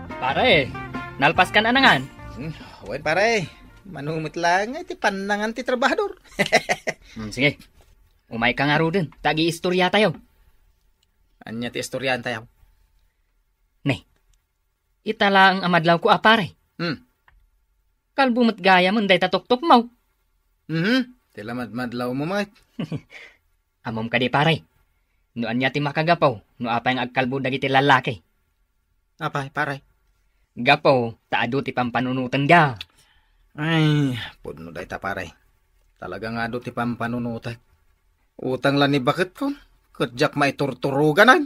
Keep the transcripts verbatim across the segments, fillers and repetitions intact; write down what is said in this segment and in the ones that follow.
Pare, nalpaskan a nangan? Hmm, wen, pare. Mano met laeng nga iti pannangan ti trabahador. Hmm, sige. Umayka ngaruden, ta agiistoriatayo. Ania ti istoriantayo? Ne, ita laeng a madlawko a pare. Hmm. Kalbo met gayamen dayta tuktokmo. Mhm. Ti la madmadlawmo met. Ammom kadi, pare, no ania ti makagapu no apay nga agkalbo dagiti lallaki? Apay, pare? Gapu ta adu ti pampanunotenda. Ay, pudno dayta, pare. Talaga nga adu ti pampanunotek. Utang la ni baketko, ket diak maiturturoganan.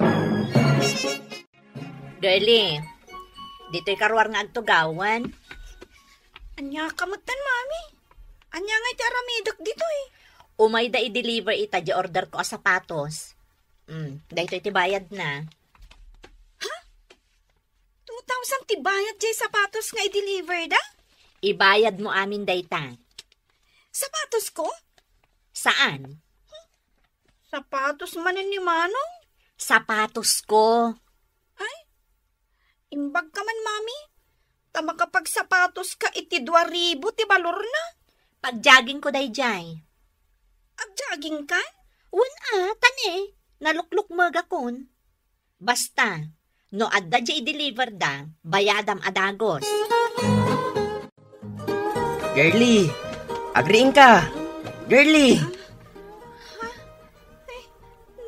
Girlie, ditoy karuar nga agtugawan. Ania ka metten, Mami? Ania nga iti aramidek ditoy? Umayda i-deliver ita di order ko a sapatos. Mm, daytoy ti bayadna. Ha? Two thousand ti bayad jay sapatos nga i-deliver da? Ibayad mo amin dayta. Sapatos ko? Saan? Sapatos manen ni Manong? Sapatos ko. Ay, imbag ka man, Mami. Ta makapagsapatos ka iti dua ribu ti balorna. Pag-jogging ko dayjay. Ag-jogging ka? Wen a, ta ne, naluklukmegakon. Basta, no adda jay i-deliver da, bayadam a dagus. Girlie, agriingka. Girlie. Ha? Ay,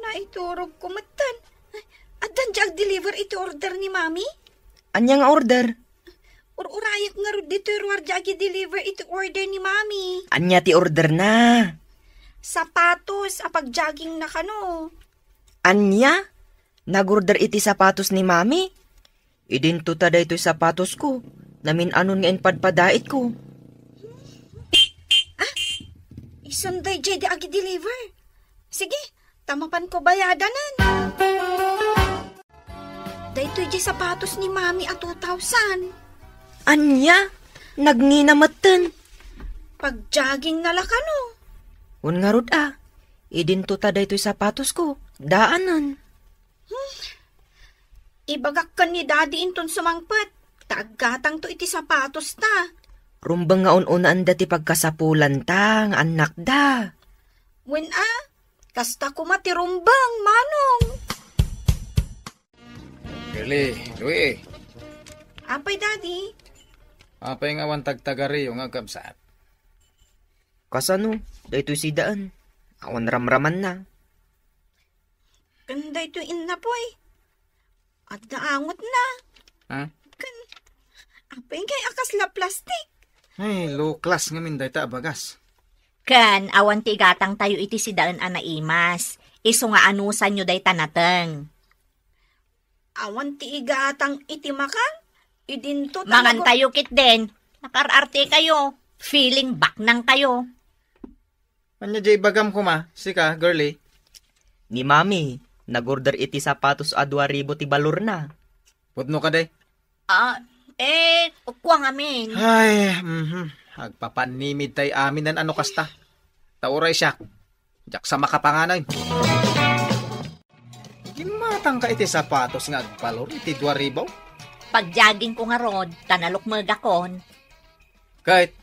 naiturogko metten. Ay, addan jay ag-deliver iti order ni Mami? Ania nga order? Ur-urayek ngarud ditoy ruar jay agi-deliver iti order ni Mami. Ania ti orderna? Sapatos a pag-joggingna kano. Ania? Nag-order iti sapatos ni Mami? Idinto ta daytoy sapatosko. Namin-anon nga impadpadaitko. Ah, isun dayjay di agi-deliver. Sige, ta mapanko bayadanen. Daytoy di sapatos ni Mami a two thousand. Ania? Nagngina metten. Pag-joggingna la kano. Wen ngarud a, idinto ta daytoy sapatosko. Daanen. Hmm. Ibagak ken ni Daddy inton sumangpet, ta aggatangto iti sapatosta. Rumbeng nga un-unaenda ti pagkasapulanta nga annakda. Wen a, kasta koma ti rumbeng, Manong. Girlie, Louie. Apay, Daddy? Apay nga awan tagtagariyo nga agkabsat? Kasano? Daytoy si Daan. Awan ramramanna. Ken daytoy innapoy. Adda angotna. Ha? Ken, apay ngay a kasla plastik? Ay, low class ngamin dayta a bagas. Ken, awan ti igatangtayo iti sidaen a naimas. Isu nga anusanyo dayta nateng. Awan ti igatang iti makan? Idinto ta Mangantayo ketdin. Nakar-arte kayo. Feeling baknang kayo. Ania jay ibagam koma, sika, girlie? Ni Mami, nag-order iti sapatos a dua ribu ti balorna. Pudno kadi? Ah, eh, kua ngamin. Ay, mhm. Agpapanimid tay aminen a no kasta. Ta uray siak, diak sa makapanganay. Gimmatangka iti sapatos nga agbalor iti dua ribu? Pag-jogging ko ngarud, ta nalukmegakon. Ket,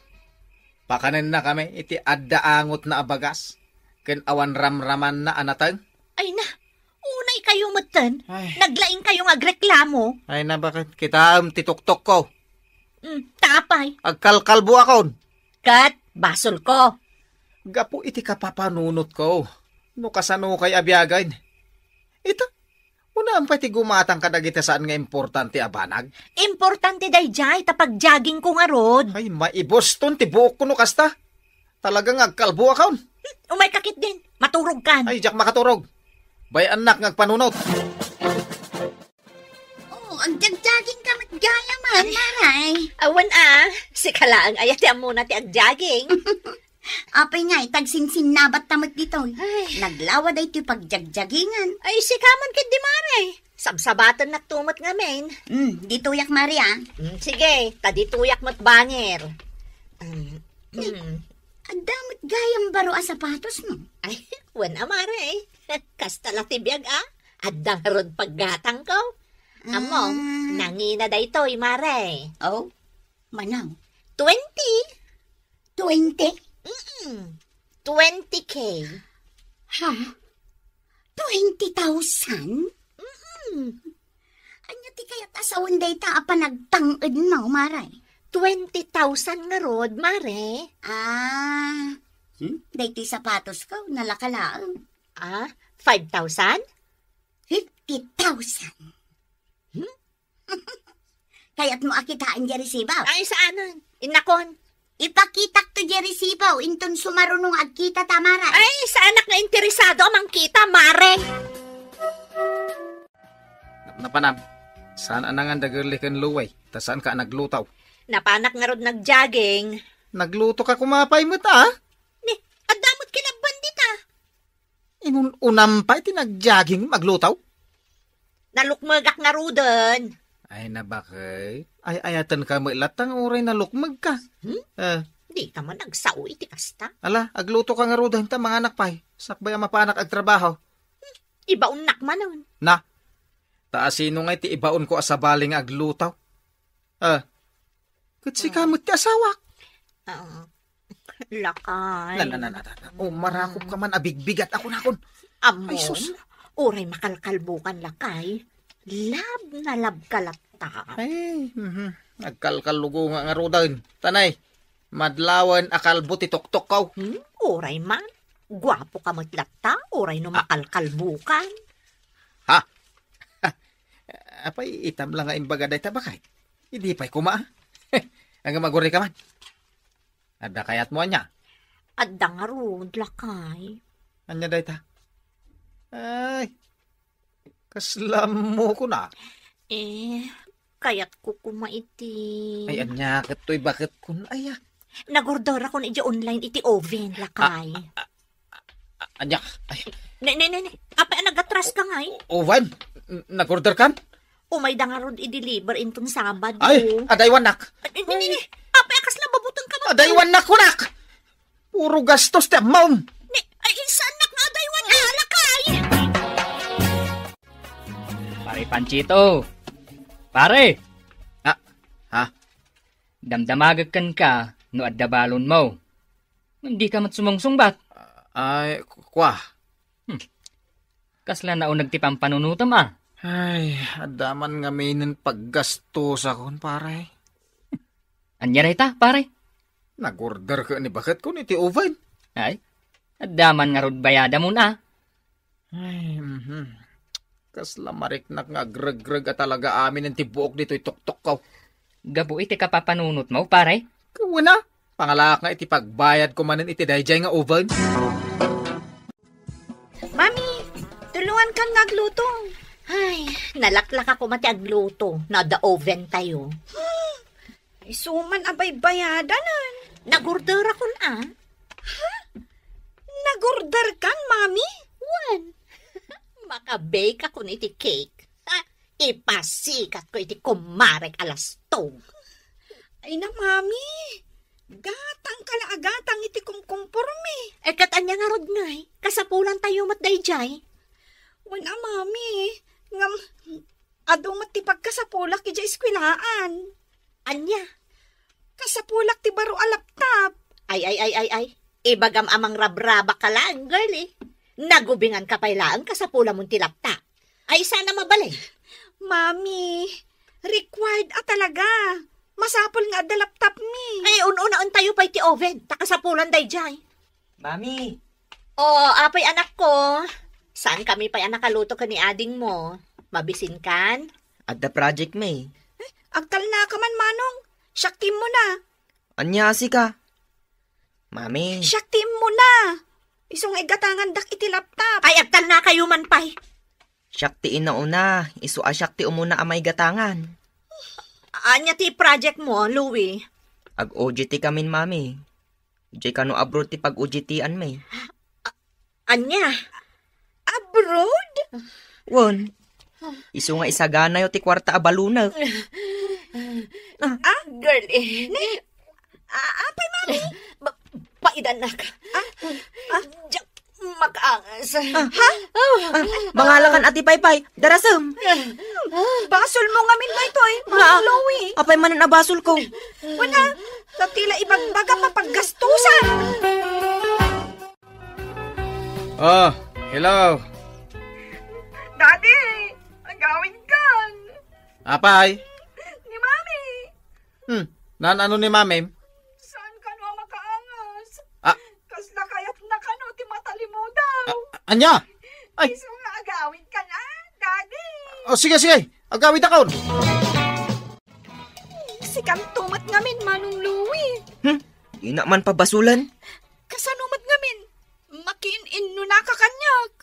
pakanennakami iti adda angotna a bagas, ken awan ramramanna a nateng? Ay na, unay kayo metten. Ay. Naglaing kayo nga agreklamo. Ay na, baket kitaem ti tuktokko. Mm, ta apay? Agkalkalboakon. Ket, basolko. Gapu iti kapapanunotko, no kasano kay a biagen. Ita, unaem pay ti gumatang kadagiti saan nga importante a banag. Importante dayjay, ta pag-jogging ko ngarud. Ay, maibuston ti buokko no kasta. Talaga nga agkalboakon. Hmm, umayka ketdin. Maturogkan. Ay, diak makaturog. Bay-annak nga agpanunot. Oh, agjagjaging ka met gayam, Maray. Awan a, sika laeng aya ti ammona ti agjaging. Apay ngay, tagsinsinnabat ta met ditoy. Ay. Naglawa daytoy pagjagjagingan. Ay, sika man ketdi, Maray. Sabsabatennak to met ngamin. Hmm, ditoyak, Maray, ah. Hmm, sige, ta ditoyak met bangir. Hmm, hmm. Adda met gayam baro a sapatos, no? Ay, wen a, Maray. Kasta la ti biag, ah. Adda ngarud paggatangko. Ammo, mm, nangina daytoy, mare. Oh, manang? Twenty. Twenty? Mm-mm. Twenty K. Ha? Twenty thousand? Mm-mm. Ania ti kayat a sawen dayta a panagtang-edmo, mare? Twenty thousand ngarud, mare. Ah. Hmm? Daytoy sapatosko, nalaka laeng. Ah, five thousand? Fifty thousand. Hmm? Kayatmo a kitaen diay resibo? Ay, saanen? Innakon. Ipakitak to diay resibo, inton sumaruno nga agkita ta, mare. Ay, saanak nga interesado a mangkita, mare. Napnapam, saan a nangan da Girlie ken Louie, ta saanka a nagluto? Napanak ngarud nag-jogging. Naglutoka koma pay met, a? Ni, adda met kinabban dita. Inun-unam pay ti nag-jogging, magluto? Nalukmegak ngaruden. Ay, nabakay. Ay, ayatenka met latta nga uray nalukmegka. Hmm? Eh. Dika man agsao iti kasta. Ala, aglutoka ngaruden ta manganak pay. Sakbay a mapanak agtrabaho. Ibaonnak manen. Na, ta asino ngay ti ibaonko a sabali nga agluto? Ah. Ket sika met ti asawak. Oo. Lakay. Na, na, na, na, na. O, marakop ka man, abigbigat ako nakon. Ammo, ay, sus. Uray makalkalbukan, lakay. Lab na lab ka latta. Ay, mhm. Nagkalkallugo nga ngaruden. Tanay, madlawen a kalbo ti toktokko. Hmm? Uray man. Guapo ka met latta, uray no makalkalbukan. Ha? Apay, itam lang nga imbaga dayta, bakay? Idi pay koma. Ania, agurayka man. Adda kayatmo ania? Adda ngarud, lakay. Ania dayta? Ay, kasla ammo kuna. Eh, kayatko koma iti... Ay, ania ket toy baket kun, ay, ah. Nagorderakon idiay online iti oven, lakay. Ah, ah, ah, ania? Ay. Ne, ne, ne, ne. Apay a nagatraska ngay? Oven? N-, nagorderkan? Umayda ngarud i-deliver inton Sabado. Ay, adaywannak. Ay, ne, ne, ne. Apay a kasla babutengka man? Adaywannak kunak! Puro gastos ti ammom. Ne, ay, saannak nga adaywan, lakay. Pare Panchito. Pare! Ah, ha? Damdamagek kenka no adda balonmo. Ngem dika met sumungsungbat. Ay, ku-, kua. Hmm. Kasla nauneg ti pampanunotem, a? Ay, adda man ngaminen paggastosakon, pare. Ania dayta, pare? Nag-order ket ni baket kun iti oven. Ay, adda man ngarud bayadamon, a? Ay, mhm. Kasla mariknak nga agregreg a talaga aminen ti buok ditoy toktokko. Gapu iti kapapanunotmo, pare? Wen a, pangalaak nga iti pagbayadko manen iti daydiay nga oven. Mami, tulongankan nga agluto. Ay, nalaklaka koma ti agluto. Nada oven tayo. Isu man a baybayadanan. Nagorderakon a. Ha? Nagorderkan, Mami? Wen. Makabake akon iti cake. Ha? Ipasikatko iti kumarek a lastog. Ay na, Mami. Gatangka la a gatang iti kumkumpormi. Eh, ket ania ngarud ngay? Kasapulan tayo met daydiay. Wen a, Mami. Ngem, adu met ti pagkasapulak idiay eskuelaan. Ania? Kasapulak ti baro a laptop. Ay, ay, ay, ay, ay. Ibagam a mangrabrabak ka laeng, girlie. Nagubingan ka pay laeng, kasapulamon ti laptop. Ay, sana mabalin. Mami, required a talaga. Masapul nga adda laptop mi. Ay, un-unaen tayo pay ti oven. Ta kasapulan daydiay. Mami! O, apay, anakko. Saan kami pay a nakaluto ken ni adingmo? Mabisinkan? Adda project mi. Eh, agtalnaka man, Manong. Siak ti immuna. Ania a sika? Mami. Siak ti immuna. Isu nga igatangandak iti laptop. Ay, agtalnakayo man pay. Siak ti inauna, isu a siak ti umuna a maigatangan. Ania ti project mo, Louie? Ag-O J T kamin, Mami. Diay kano abroad ti pag-O J T-an mi. Ania? Abroad? Wen. Isu nga isaganayo ti kuarta a balonek. Ah, girlie. Ne, a-, apay, Mami? Ba-, paidannak. Ah, ah. Diak, Makaangas. Ah. Ha? Ah, mangalakan a ti paypay. Darasem. Basol mo ngamin daytoy, Manong Louie. Apay manen a basol ko? Wala. Sa tila ibagbaga, mapaggastusan. Oh, hello. Daddy, agawid kan. Apay? Ni Mami. Hmm, naan-ano ni Mami? Saan kano a makaangas? Ah. Kasla kayat na kano ti matalimudaw. Ah, anya? Ay. Isu nga agawid kan, Daddy. Oh, sige, sige. Agawid akon. Sikanto met ngamin, Manong Louie. Hmm? Dina man pabasulan? Kasano met ngamin? Makiin-innunaka kaniak.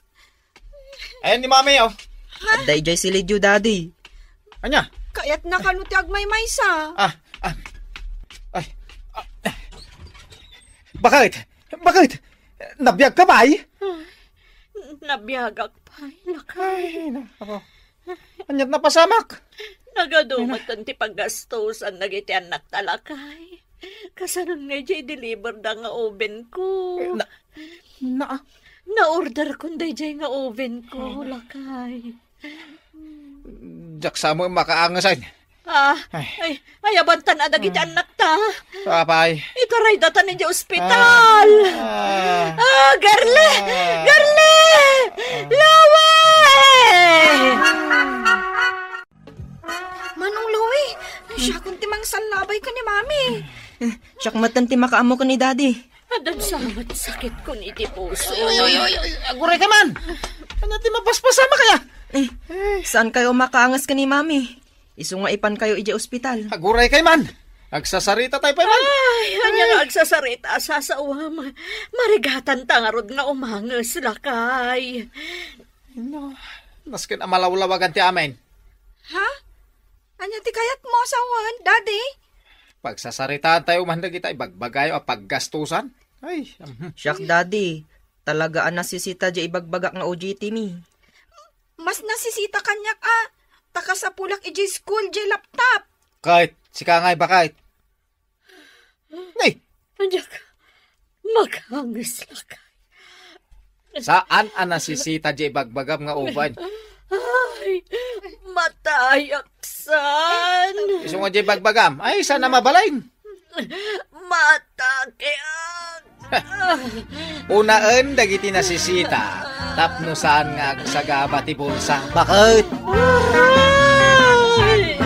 Ayan ni Mami, oh. Adda idiay silidyo, Daddy. Anya? Kayat na kano ti agmaymaysa. Ah, ah. Ay. Ah. Bakit? Bakit? Nabiag ka, bay? Nabiagak, bay, lakay. Ay, nako. Ania't napasamak? Nagadu met ti paggastusan dagiti annakta, lakay. Kasanon nga idiay deliver da nga oven ko. Eh, na, na, Na-order kon daydiay nga oven ko, lakay. Diak sa mo makaangasan. Ah, Ay. ay, ay, abantan na dagiti annakta. Apay. Ikaray datan idiay ospital. Ah. Ah, Garle! Ah. Garle! Lawe! Manong Louie, siakon ti mangsallabay ken ni Mami. Eh, siak met ti makaammo ken ni Daddy. Adda sa met sakit kon iti puso. Oy, oy, oy, oy, aguray kay man! Ania ti mapaspasamak aya? Eh, saan kayo makaangas ken ni Mami? Isu nga ipan kayo idiay ospital. Aguray kay man! Agsasarita tayo pay man! Ay, ania nga agsasarita a sasawam? Marigatan ta ngarud nga umanges, lakay. No, masken a malawlawagan ti amin. Ha? Ania ti kayatmo a sawen, Daddy? Pagsasaritaan tayo man dagita ibagbagayo a paggastusan. Ay, mhm. Siak, Daddy, talaga a nasisita diay ibagbagak nga O J T mi. Mas nasisita kaniak a ta kasapulak idiay school diay laptop. Kait, sika ngay, bakit? Nay! Ania ka? Maganges lakay. Saan a nasisita diay ibagbagam nga uban? Ay, matayaksan. Isu nga diay ibagbagam? Ay, saan a mabalin? Matakeak. Unaen dagiti nasisita tapno saan nga agsagaba ti bulsa. Bakit? Ay!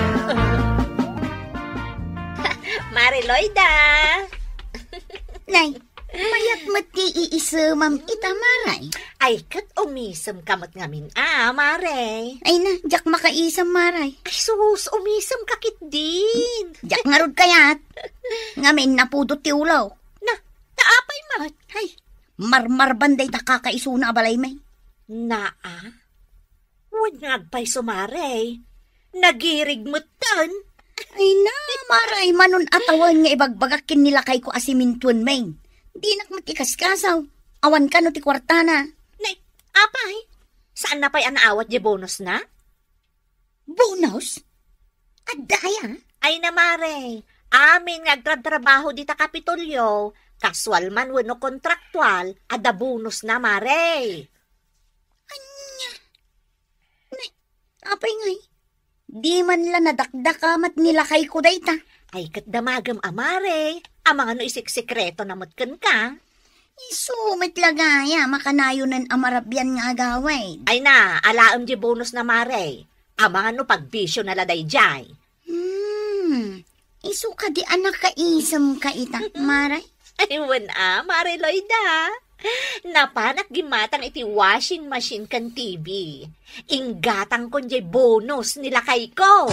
Mare Loida! Nay, mayat met ti iisemam ita, Mare. Ay, ket umisem ka met ngamin, a, Mare. Ay na, diak makaisem, Mare. Ay, sus, umisem ka ketdin. Diak ngarud kayat. Ngamin napudot ti ulo. Na, ta apay met? Ay, marmarban dayta kakaisuna a balaymi. Naa? Wen nga agpayso, Mare. Nagirig metten. Ay na, Mare, manon a tawen nga ibagbagak ken ni lakayko a simintuenmi. Dinak met ikaskasaw. Awan kano ti kuartana. Nay, apay? Saanna pay a naawat diay bonusna? Bonus? Adda aya? Ay na, Mare. Amin nga agtratrabaho dita Kapitolyo, kasual man wenno kontraktual, adda bonusna, Mare. Ania? Nay, apay ngay? Di man la nadakdakamat ni lakayko dayta. Ay, ket damagem a, Mare. Amangan no isiksikretona met kenka. Isu met la gayam a kanayonen a marabian nga agawid. Ay na, alaem diay bonusna, Mare. Amangan no pagbisiona la daydiay. Hmm, isu kadi a nakaisemka ita, Mare? Ay, wen a, Mare Loida. Napanak gimmatang iti washing machine ken T V. Inggatangkon diay bonus ni lakayko.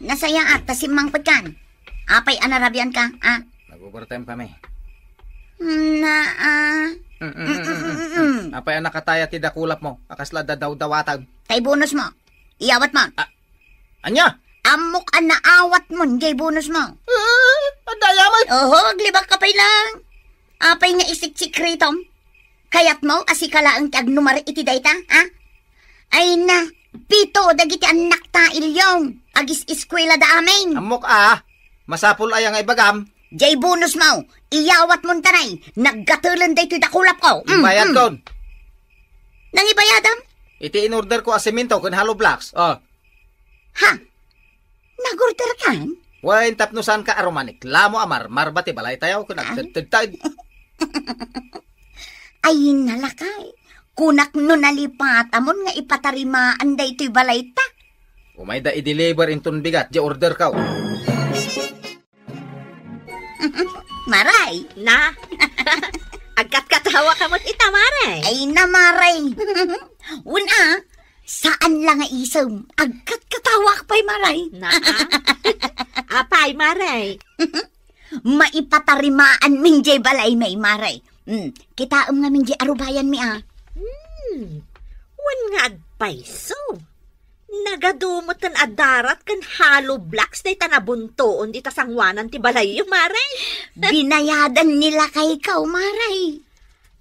Nasayaat ta simmangpetkan. Apay a narabianka, a? Nag-overtime kami. Na, a? Mm, mm, mm, mm, mm. Apay a nakataya ti dakulapmo a kasla dadawdawatan? Tay bonusmo. Iyawatmon. A, ania? Ammok a naawatmon diay bonusmo. A, adda aya met? Oho, aglibakka pay lang. Apay nga isiksikretom? Kayatmo a sika laeng ti agnumar iti dayta, a? Ay na, pito dagiti annakta, Ilyong. Agis-eskuelada amin. Ammok a, masapul aya nga ibagam, Jay bonus mo, iyawat mo tanay, naggatelen daytoy dakulap ko. Mm, Ibayad mm. kon. Nangibayadam? Iti in-order ko a semento ken hollow blocks. Oh. Ha? Nag-order kan? Wen, tapno saan ka arumanik. Lamo a marmarba ti balay tayo, ken Ah? agtedtedta. Ay, nalakay. Kunak no nalipatamon nga ipatarimaan daytoy balay ta. Umayda i-deliver inton bigat, di order ka. Maray. Na? Agkatkatawa ka met ita, Maray. Ay na, Maray. Una, saan lang nga isem. Agkatkatawa ka pay, Maray. Na? Apay, Maray? Maipatarimaan min jay balay mi, Maray. Hmm, kitaem ngamin jay arubayan mi, ah. Hmm, wen nga agpayso. Nagadu met ken adarat ken hollow blocks dayta nabuntoon dita sanguanan ti balayyo, Maray. Binayadan ni lakay ka, Maray.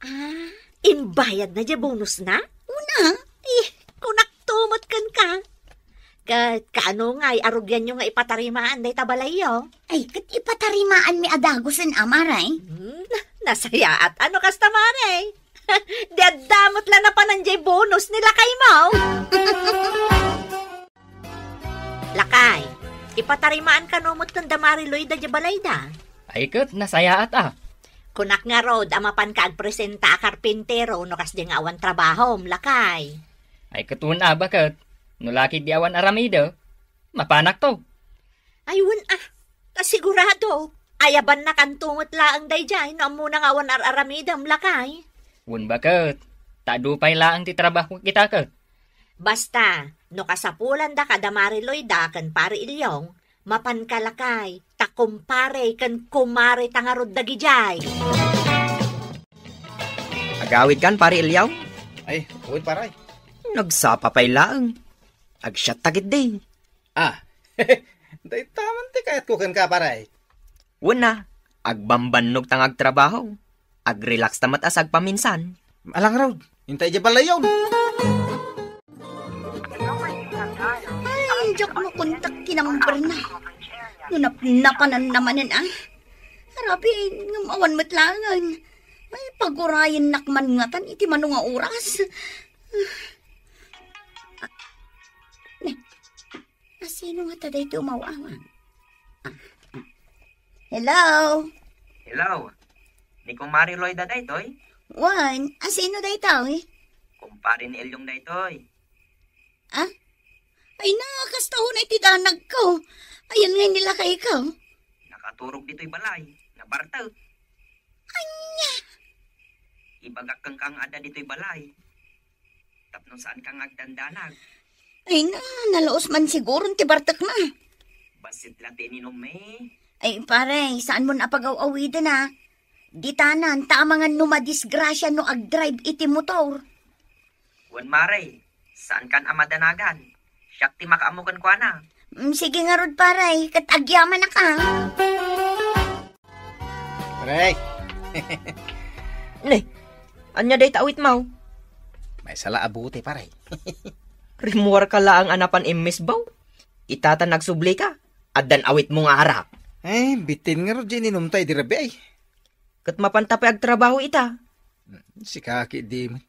Ah, imbayad na jay bonus na? Una. Eh, kunak to met ken ka. Ket kaano ngay arugianyo nga ipatarimaan dayta balayyo? Ay, ket ipatarimaan mi a dagusen a, Maray. Hmm, nasayaat a no kasta, Maray. Di adda met la napanan jay bonus ni lakay mo. Lakay, ipatarimaan kano met ken da Maray Loida jay balayda? Ay ket, nasayaat a. Kunak ngarud a mapan ka agpresenta a karpintero no kasdi nga awan trabahom, lakay. Ay ket wen a baket, no lakay di awan aramida, mapanak to. Ay wen a, ta sigurado, ayabannakanto met laeng dayjay no ammona nga awan ar-aramidem, lakay. Wen baket, ta adu pay laeng ti trabaho kita ket. Basta, no kasapulandaka da Maray Loida ken Pare Ilyong, mapanka lakay, ta kumpare ken kumare ta ngarud dagijay. Agawid kan, Pare Ilyong? Ay, wen, Pare. Nagsapa pay laeng. Agsiatta ketdi. Ah, dayta man ti kayatko kenka, Pare. Wen a, agbambannog ta nga agtrabaho. Agrelax ta met a sagpaminsan. Ala ngarud, intay di balayon. Ay, diak makontak ti number na. No napnapananna manen, ah. Rabi, ngem awan met laengen. Ay, pagurayennak man ngatan iti mano nga oras. Ah, ne, asino ngata daytoy umaw-awang? Ah, ah. Hello? Hello. Ni Kumare Loida daytoy? Wen, asino daytoy? Kumpare ni Elyong daytoy. Ah? Ay na, kasta unay ti danagko. Ayan ngay ni lakayko. Nakaturog ditoy balay, nabartek. Ania? Ibagak kenka nga adda ditoy balay. Tapno saan ka nga agdandanag. Ay na, nalaos man siguro ti bartekna. Bassit la ti ininummi. Ay, pare, saan mon a pagaw-awiden, a? Ditanan, ta amangan no madisgrasya no agdrive iti motor. Wen, mare, saan kan a madanagan. Siak ti makaammo kenkuana. Mm, sige ngarud, pare, ket agyamanak, a. Pare. Ne, ania dayta awitmo? Maysa la a bote, pare. Rimmuarka laeng a napan immisbaw. Ita ta nagsublika, addan awitmo nga arak. Eh, bitin ngarud di ininumta idi rabii, ay. Ket mapanta pay agtrabaho ita. Sika ketdi met.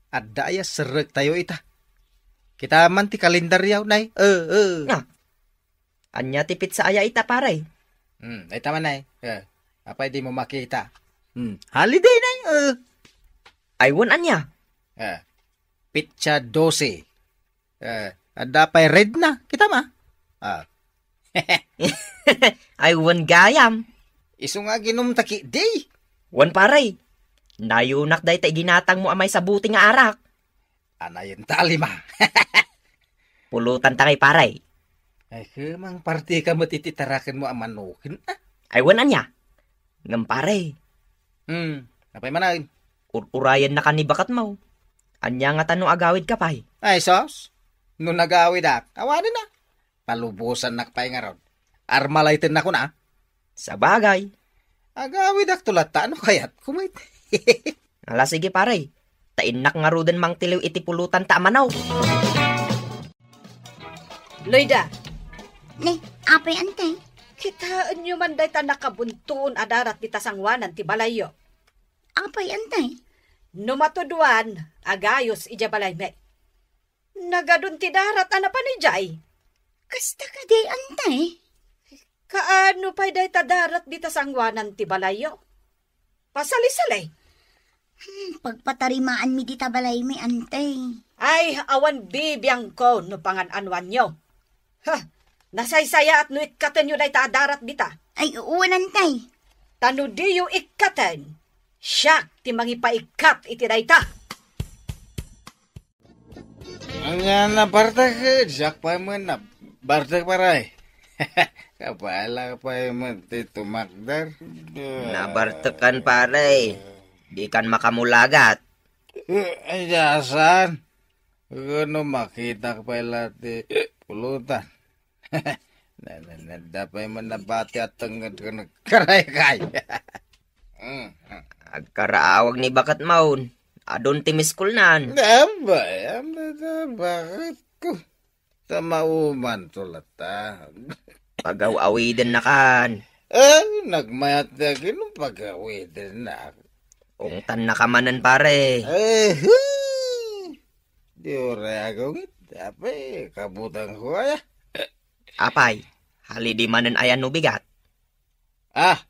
Adda aya serrektayo ita. Kita man ti kalendaryo, nay. Eh, eh. Nga. Ania ti petsa aya ita, pare? Hmm, dayta man, nay. Eh, apay dimo makita? Hmm, holiday, nay. Eh. Ay, wen, ania? Eh, petsa dose. Eh, adda pay red na. Kita ma? Ah. Ay, wen gayam. Isu nga aginumta ketdi. Wen, pare. Nayunak dayta iginatangmo a maysa bote nga arak. Anayen ta lima. Pulutan ta ngay, pare. Ay, kemang parte ka met iti tarakenmo a manoken, a? Ay, wen, ania? Ngem, pare. Hmm, apay manen? Ur-urayennak ni baketmo. Ania ngata no agawidka pay? Ay, sus. No nagawidak, awanen, a. Palubosannak pay ngarud. Armalaytennakon, a. Sabagay. Agawidakto latta no kayatko met. Ala, sige, pare. Ta innak ngaruden mangtiliw iti pulutan ta a manok. Loida. Ne, apay, ante? Kitaenyo man dayta nakabuntoon a darat dita sangoanan ti balayyo. Apay, antay? No matuduan, agayos idiay balaymi. Nagadun ti darat a napan idiay. Kasta kadi, antay? Kaano pay dayta darat dita sangoanan ti balayyo? Pasalisali. Hmm, pagpatarimaanmi dita balaymi, antay. Ay, awan bibiangko no pangan-anuanyo. Ha, nasaysayaat no ikkatenyo dayta a darat dita. Ay, wen, antay. Ta no diyo ikkaten, siak ti mangipaikkat iti dayta. Ania, nabartek? Diak pay met nabartek, pare. Kabaelak pay met ti tumakder. Nabartekan, pare. Dikan makamulagat. Eh, ay, saan? Kuno makitak pay la ti pulutan. Na, na, na, dapay man nabati a tengnged ken karay kay. Mm. Agkaraawag ni Baket Maun. Adun ti miskolnan. Dapay, am, da, da, bakit ko? Ta mauman to latta. Pagaw-awiden nakan. Eh, nagmayat na gino pagaw-awiden na. Ungtan na ka manen, pare. Eh, hmm. Di uray agawid. Apay, kabutang ko aya. Apay, halidi manen aya no bigat? Ah!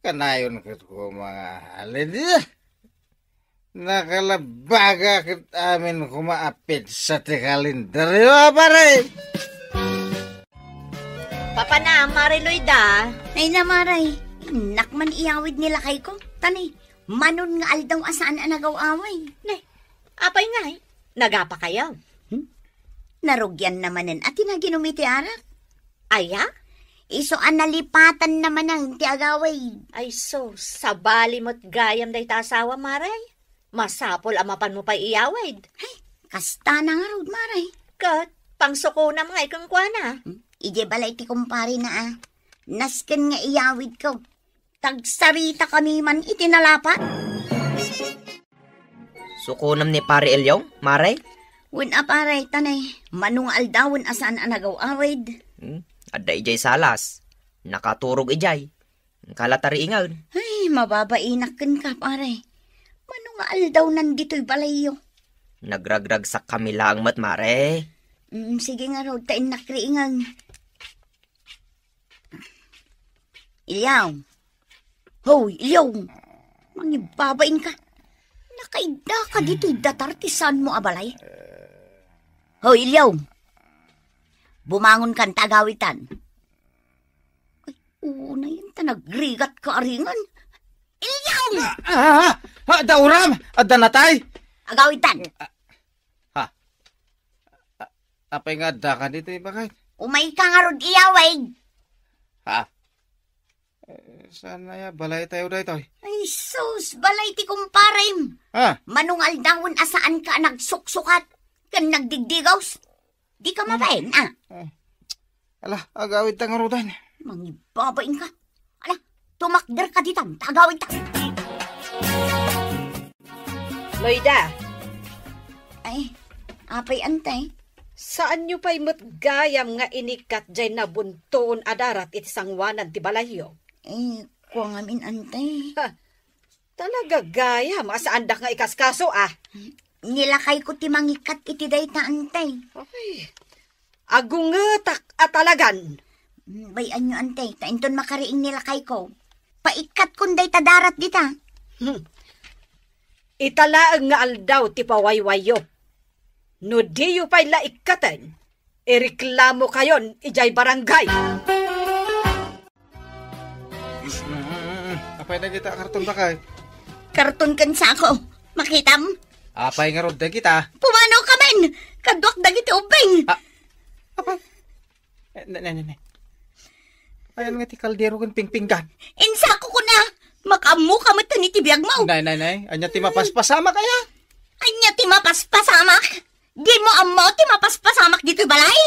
Kanayon ket ko mga halidi. Nakalabaga ket amin kuma a petsa ti kalendaryo, a, pare. Papa na, Mare Loida. Ay na, Mare. Innak man iyawid ni lakay ko. Tani, manon nga aldaw a saan a nagaw-away. Ne, apay ngay? Nagapa kayo? Hmm? Narugian na manen a ti naginum iti arak. Aya? Isu a nalipatan na manen ti agawid. Ay sus, sabali met gayam dayta asawa, Mare. Masapul a mapanmo pay iyawid. Ay, kasta na ngarud, Mare. Ket, pangsukonam ngay kenkuana. Hmm? Idiay balay ti kumpare na, a. Nasken nga iyawid ko. Tagsaritakami man iti nalapat. Sukonam ni Pare Elyong, Mare? Wen a, Pare, ta ne, mano nga aldawen a saan a nagaw-awid. Hmm? Adda idiay salas. Nakaturog idiay. Kala ta riingen. Ay, mababainak kenka, Pare. Mano nga aldawnan ditoy balayyo? Nagragragsakkami laeng met, Mare. Mm, sige ngarud, ta innak riingen. Ilyaw. Hoy, Ilyaw. Mangibabain ka. Nakaidda ka ditoy datar ti saan mo a balay. Hoy, Ilyaw. Bumangon kan ta agawitan. Ay, una yan ta nagrigat ka aringan. Ilyaw! Ah, ah, ah, ah, dauram! Adda natay! Agawitan. Ha? A-, apay nga adda ka ditoy baket? Umay ka ngarud iyawid. Ha? Eh, saan aya balay tayo daytoy? Ay, sus, balay ti kumparem. Ha? Manungal dawen a saan ka a nagsuksukat ken nagdigdigaws. Di ka mabain, a? Eh. Ala, agawid ta ngaruden. Mangibabain ka. Ala, tumakder ka ditan, ta agawid ta. Loida. Ay, apay, antay? Saanyo pay met gayam nga inikkat jay nabuntoon a darat iti sangoanan ti balayyo? Eh, kua ngamin, antay. Ha, talaga gayam a saandak nga ikaskaso, a? Ni lakay ko ti mangikkat iti dayta, antay. Ay, agungetak a talagan. Mm, bay-anyo, antay, ta inton makariing ni lakay ko. Paikkatkon dayta darat dita. Hmm. Ita laeng nga aldaw ti pawaywayyo. No diyo pay la ikkaten, ireklamo kayon idiay barangay. Mm, apay dagita a karton, bakay? Karton ken sako. Makitam? Apay ngarud dagita? Pumanaw ka men! Kaduak dagiti ubbing! Ah, apay? Eh, ne, ne, ne, ne. Ayan nga ti kaldero ken pingpinggan. Insako ko na! Makaammo ka met iti biag mo! Nay, nay, nay. Anya ti mapaspasamak, aya? Anya ti mapaspasamak? Di mo ammo ti mapaspasamak ditoy balay?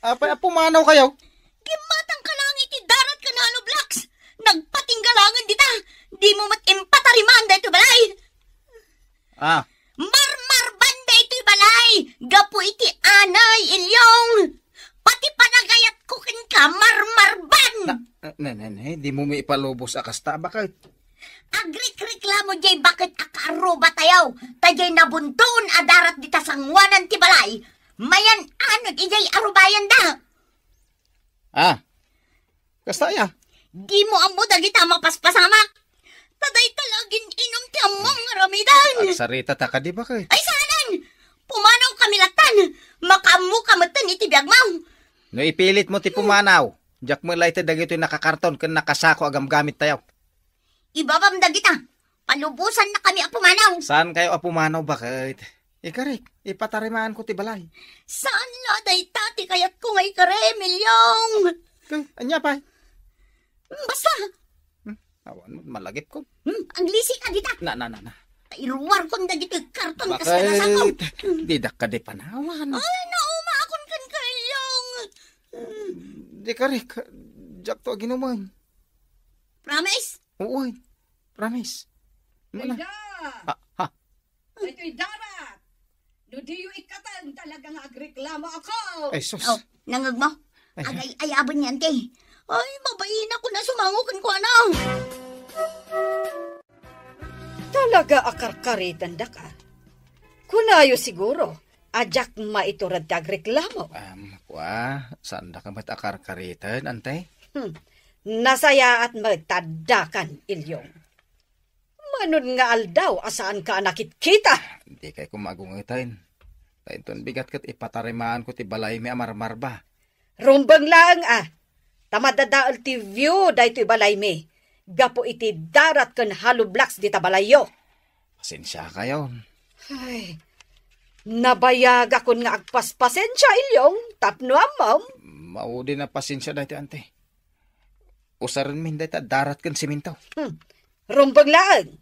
Apay a pumanaw kayo? Gimmatang ka lang iti darat ken hollow blocks. Nagpatingga langen dita. Di mo met impatariman daytoy balay. Ah. Marmarban daytoy balay. Gapu iti anay, Ilyong. Pati panagayat ko ken kamarmarban! Na, na, na, na, di mo mi ipalubos a kasta, baket? Agrikreklamo jay baket a kaarruba tayo, ta jay nabunton a darat dita sanguanan ti balay, mayan-anod ijay arubayan da. Ah, kasta ya? Di mo ammo dagita mapaspasamak. Ta dayta la agin-inum ti ammom nga aramiden. Agsarita ta kadi, baket? Ay, saanen! Pumanaw kami lattan. Makaammo ka metten iti biag mo. No ipilit mo ti pumanaw, diak met la iti dagitoy nakakarton ken nakasako a gamgamit tayo. Ibabam dagita. Palubosan na kami a pumanaw. Saan kayo a pumanaw, baket? Ikarik, ipatarimaan ko ti balay. Saan la dayta ti kayatko nga ikarem, Ilyong? Kay, anya pay? Basta. Hmm, awan mo, malagip ko. Hmm, aglisi ka dita. Na, na, na, na. Iruar kon dagiti karton kas kanasako. Baket? Didak kadi panawan. Ay, naumakon kan ka, Ilyong. Di karik, diak to aginuman. Promise? Oo, ay. Promise. Muna. Aida! Ha? Ha? Daytoy darat! No diyo ikkaten, talaga nga agreklamo ako! Ay, sus. Oh, nangeg mo? Ay, agay-ayaben ni Auntie. Ay, mabainakon a sumango kenkuana. Talaga a karkaritendaka. Kunayo siguro, a diak maitured ti agreklamo. Am, kua, saandaka met a karkariten, Auntie? Hmm. Nasayaat met ta addakan, Ilyong. Mano nga aldaw a saanka a nakitkita? Di kay koma agungeten. Ta inton bigat ket ipatarimaan ko ti balaymi a marmarba. Rumbeng laeng a, ta madadael ti view daytoy balaymi gapu iti darat ken hollow blocks dita balayyo. Pasensiakayon. Ay, nabayagakon nga agpaspasensia, Ilyong, tapno ammom. Maudin a pasensia daytoy, Auntie. Usarenmin dayta darat ken simento. Hmm. Rumbeng laeng.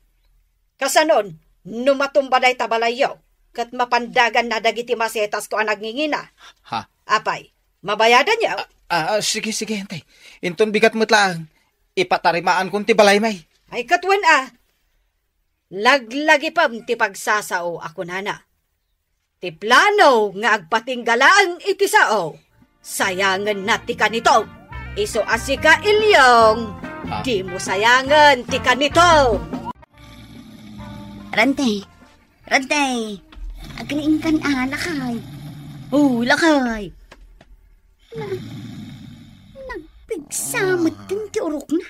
Kasanon, no matumba dayta balayyo, ket mapandaganna dagiti masetas ko a nagngingina. Ha? Apay, mabayadanyo? Ah, ah, ah, sige, sige, Auntie. Inton bigat met laeng, ipatarimaan kon ti balaymi. Ay, ket wen a, laglagipem ti pagsasao a kunana. Ti plano nga agpatingga laeng iti sao, sayangenna ti kanito. Isu a sika, Ilyong, ah, dimo sayangen ti kanito. Rantay, Rantay, agriingkan a, lakay. Oh, lakay. Na, nagpigsa metten ti urokna.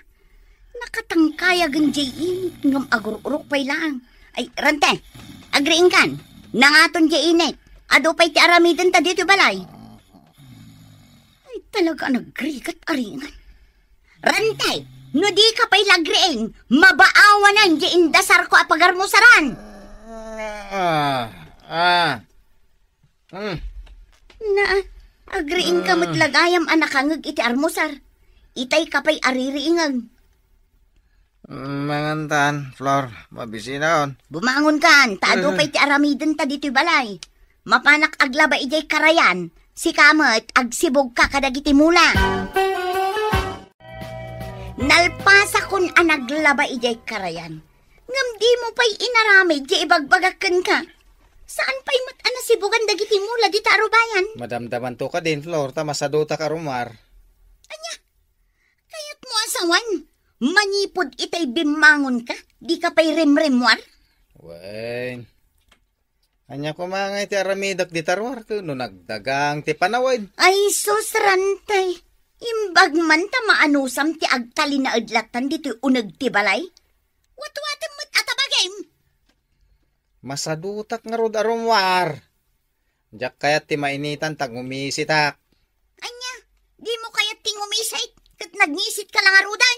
Nakatangkayagen jay init ngem agur-urok pay laeng. Ay, Rante, agriingkan. Nangaton jay init. Adu pay ti aramidenta ditoy balay. Ay, talaga a nagrigat a ringan. Rante, no di ka pay lagriing, mabaawanen jay indasarko a pagarmusaran. Ah, ah. Hmm. Na, agriingka met la gayam a nakangeg iti armusar. Itay ka pay a ririingeg. Mangantan, Flor, mabisinaon. Bumangonkan, ta adu pay ti aramidenta ditoy balay. Mapanak aglaba idiay karayan, sika met agsibugka kadagiti mula. Nalpasakon a naglaba idiay karayan. Ngem dimo pay inaramid ti ibagbagak kenka. Saan pay met a nasibugan dagiti mula dita arubayan? Madamdamanto kadin, Flor, ta masadutak a rummuar. Ania? Kayatmo a sawen, manipud itay bimmangonka, dika pay rimrimmuar? Wen. Ania koma nga iti aramidek dita ruar ket no nagdagang ti panawen? Ay, sus, Rantay. Imbag man ta maanusam ti agtalinaed lattan ditoy uneg ti balay. Watwatem met a tabagim. Masadutak ngarud a rummuar. Diak kayat ti mainitan ta ngumisitak. Ania, dimo kayat ti ngumisit ket nagngisitka la ngaruden?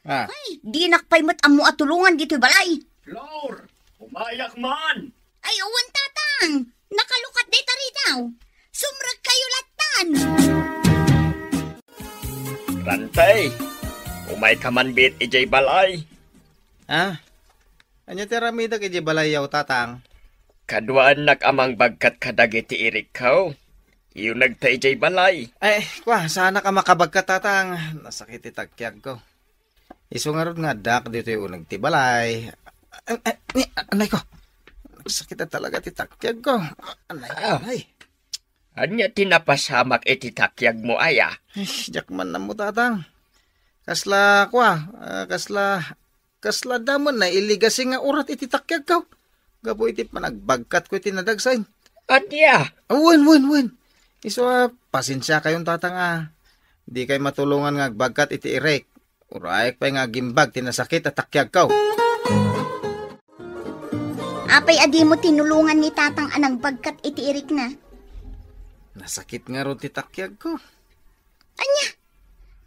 Ah. Ay, dinak pay met ammo a tulongan ditoy balay. Flor, umayak man! Ay, awan, Tatang. Nakalukat dayta ridaw. Sumrekkayo lattan. Rantay, umayka man met idiay balay. Ah? Ania ti aramidek idiay balayyo, Tatang? Kaduaennak a mangbagkat kadagiti irikko. Iyunegta idiay balay. Ay, kua, saanak a makabagkat, Tatang. Nasakit ti takkiagko. Isu ngarud nga addak ditoy uneg ti balay. Ay, ay, ni, anay ko. Nagsakit na talaga ti takkiagko. Anay, ah, anay. Ania ti napasamak iti takiagmo, aya? Ay, diak man ammo, Tatang. Kasla, kua, ah, kasla, kasla damon na iligasi nga urat iti takiagko. Gapu iti panagbagkatko iti nadagsen. Ania? Ah, wen, wen, wen. Isu a, pasensiakayon, Tatang, a. Dikay matulongan nga agbagkat iti irek. Urayek pay nga agimbag ti nasakit a takiagko. Apay a dimo tinulongan ni Tatang a nagbagkat iti irikna? Nasakit ngarud ti takiagko. Ania?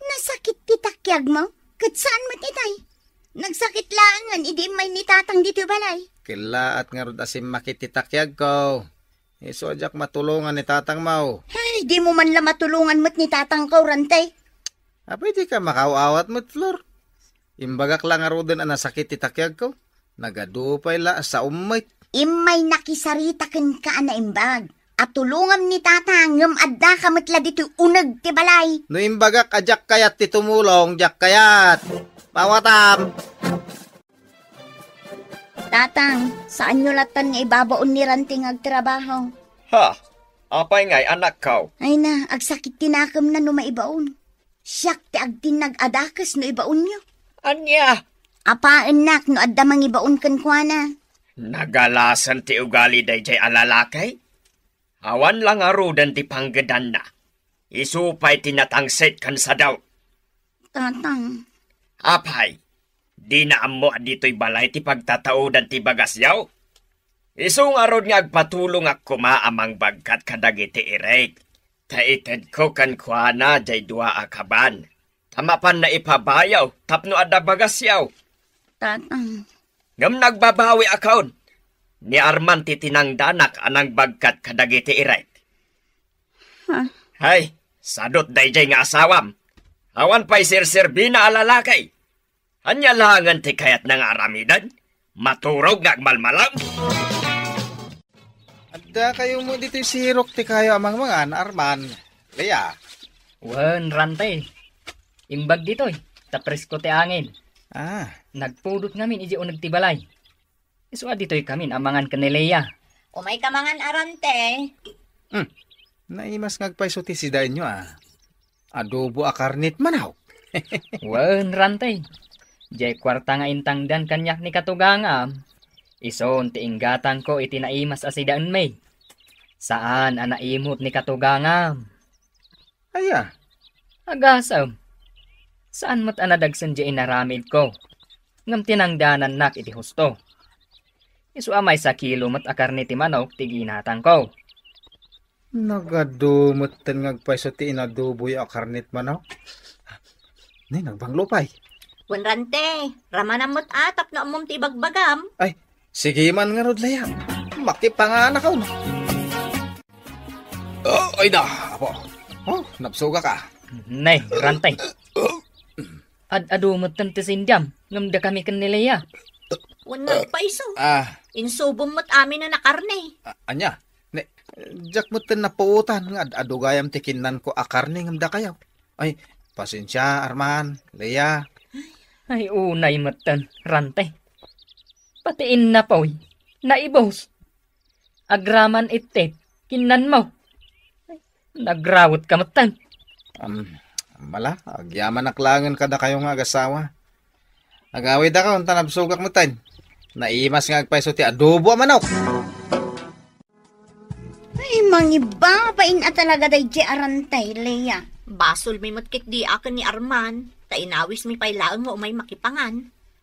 Nasakit ti takiagmo? Ket saan met itay? Nagsakit laengen idi immay ni Tatang ditoy balay. Kellaat ngarud a simmakit ti takiagko. Isu a diak matulongan ni Tatangmo. Ay, dimo man la matulongan met ni Tatangko, Rantay. Apay dika makaaw-awat met, Flor? Imbagak la ngaruden a nasakit ti takiagko. Nagadu pay la a saom met. Immay nakisarita kenka a naimbag a tulongam ni Tatang ngem addaka met la ditoy uneg ti balay. No imbagak a diak kayat ti tumulong, diak kayat. Pawatam. Tatang, saanyo lattan nga ibabaon ni Rantay nga agtrabaho? Ha? Apay ngay, anakko? Ay na, agsakit ti nakemna no maibaon. Siak ti agtinnag a dakes no ibaonyo. Ania? Apaennak no adda mangibaon kenkuana. Nagalasen ti ugali daydiay a lalaki? Awan la ngaruden ti panggedanna. Isu pay ti natangsit ken sadaw. Tatang. Apay, dina ammo a ditoy balay ti pagtataodan ti bagasyo? Isu ngarud nga agpatulongak koma a mangbagkat kadagiti irek, ta itedko kenkuana diay dua a kaban, ta mapanna ipabayaw tapno adda bagasyo. Tatang. Ngem nagbabawiakon. Ni Arman ti tinangdanak a nangbagkat kadagiti irek. Ha? Hay, sadut daydiay nga asawam. Awan pay serserbina a lalaki. Ania laengen ti kayatna nga aramiden? Maturog nga agmalmalem? Adda kayo mo ditoy sirok ti kayo a mangmangan, Arman. Lea. Wen, Rante. Imbag ditoy, ta presko ti angin. Ah. Nagpudot ngamin iti uneg ti balay. Isu a ditoy kamin a mangan ken ni Lea. Umay ka mangan, Rante. Hmm. Naimas nga agpayso ti sidaenyo, ah. Adobo a karne ti manok. Wen, Rante. Diay kuarta nga intangdan kaniak ni katugangam. Isun ti inggatangko iti naimas a sidaenmi. Saan a naimut ni katugangam. Aya? Agasem. Saan met a nadagsen diay inaramidko. Ngem tinangdanannak iti husto. Isu a maysa kilo met a karne ti manok ti ginatangko. Nagadu metten nga agpayso ti inadoboyo a karne ti manok. Nay, nagbanglo pay. Wen, Rante, ramanam met a tapno ammom ti ibagbagam. Ay, sige man ngarud, Lea. Makipanganak, no? Oh, ay na, apo. Oh, nabsugak a. Nay, Rante. Ad-adu metten ti sindiam, ngem dakami ken ni Lea. Wen, nagpayso. Ah. Insubom met amin a karne. A-, ania? Ne, diak metten napuotan nga ad-adu gayam ti kinnanko a karne ngem dakayo. Ay, pasensia, Arman, Lea. Ay, unay metten, Rante. Pati innapoy, naibus. Agraman ittit, kinnanmo. Nagrawet ka metten. Am, mala, agyamanak laengen kadakayo nga agasawa. Agawidakon ta nabsugak metten. Naimas nga agpayso ti adobo a manok. Ay, mangibabain a talaga daydiay a Rantay, Lea. Basolmi met ketdi a ken ni Arman, ta inawismi pay laeng nga umay makipangan.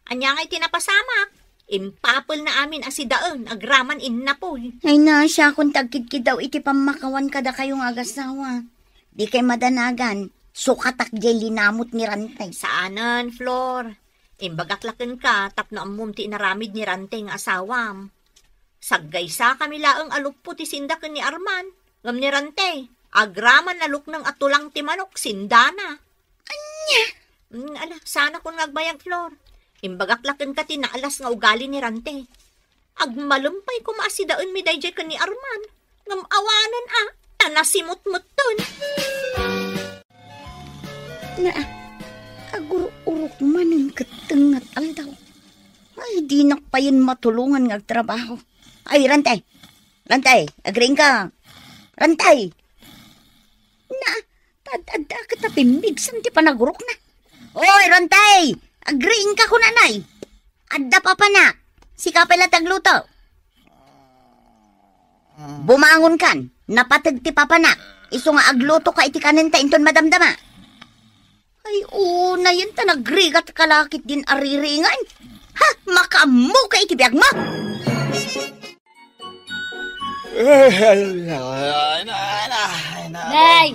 Ania ngay ti napasamak? Impapelna amin a sidaen, agraman innapoy. Ay, naasiakon ti agkidkiddaw iti pammakawan kadakayo nga agasawa. Dikay madanagan, sukatak diay linamut ni Rantay. Saanen, Flor. Imbagak la kenka tapno ammom ti inaramid ni Rantay nga asawam. Saggaysakami laeng a luppo ti sinda ken ni Arman. Ngem ni Rante, agraman a lukneng a tulang ti manok, sindana. Ania? Mm, ala, saanakon nga agbayag, Flor. Imbagak la kenka ti naalas nga ugali ni Rante. Agmalem pay koma a sidaenmi daydiay ken ni Arman. Ngem awanen a, ta nasimutmutton. Naa, agur-urok manen ket tengngat aldaw. Ay, dinak payen matulongan nga agtrabaho. Ay, Rantay! Rantay, agriingka! Rantay! Na, ta adda ket a pimmigsan ti panagurokna. Oy, Rantay! Agriingka kunanay. Adda papanak. Sika pay la ti agluto. Bumangonkan. Napateg ti papanak. Isu nga aglutoka iti kanenta inton madamdama. Ay, unayen ta nagrigat ka lakit din ariringan. Ha? Makaammo ka iti biag mo? Nay!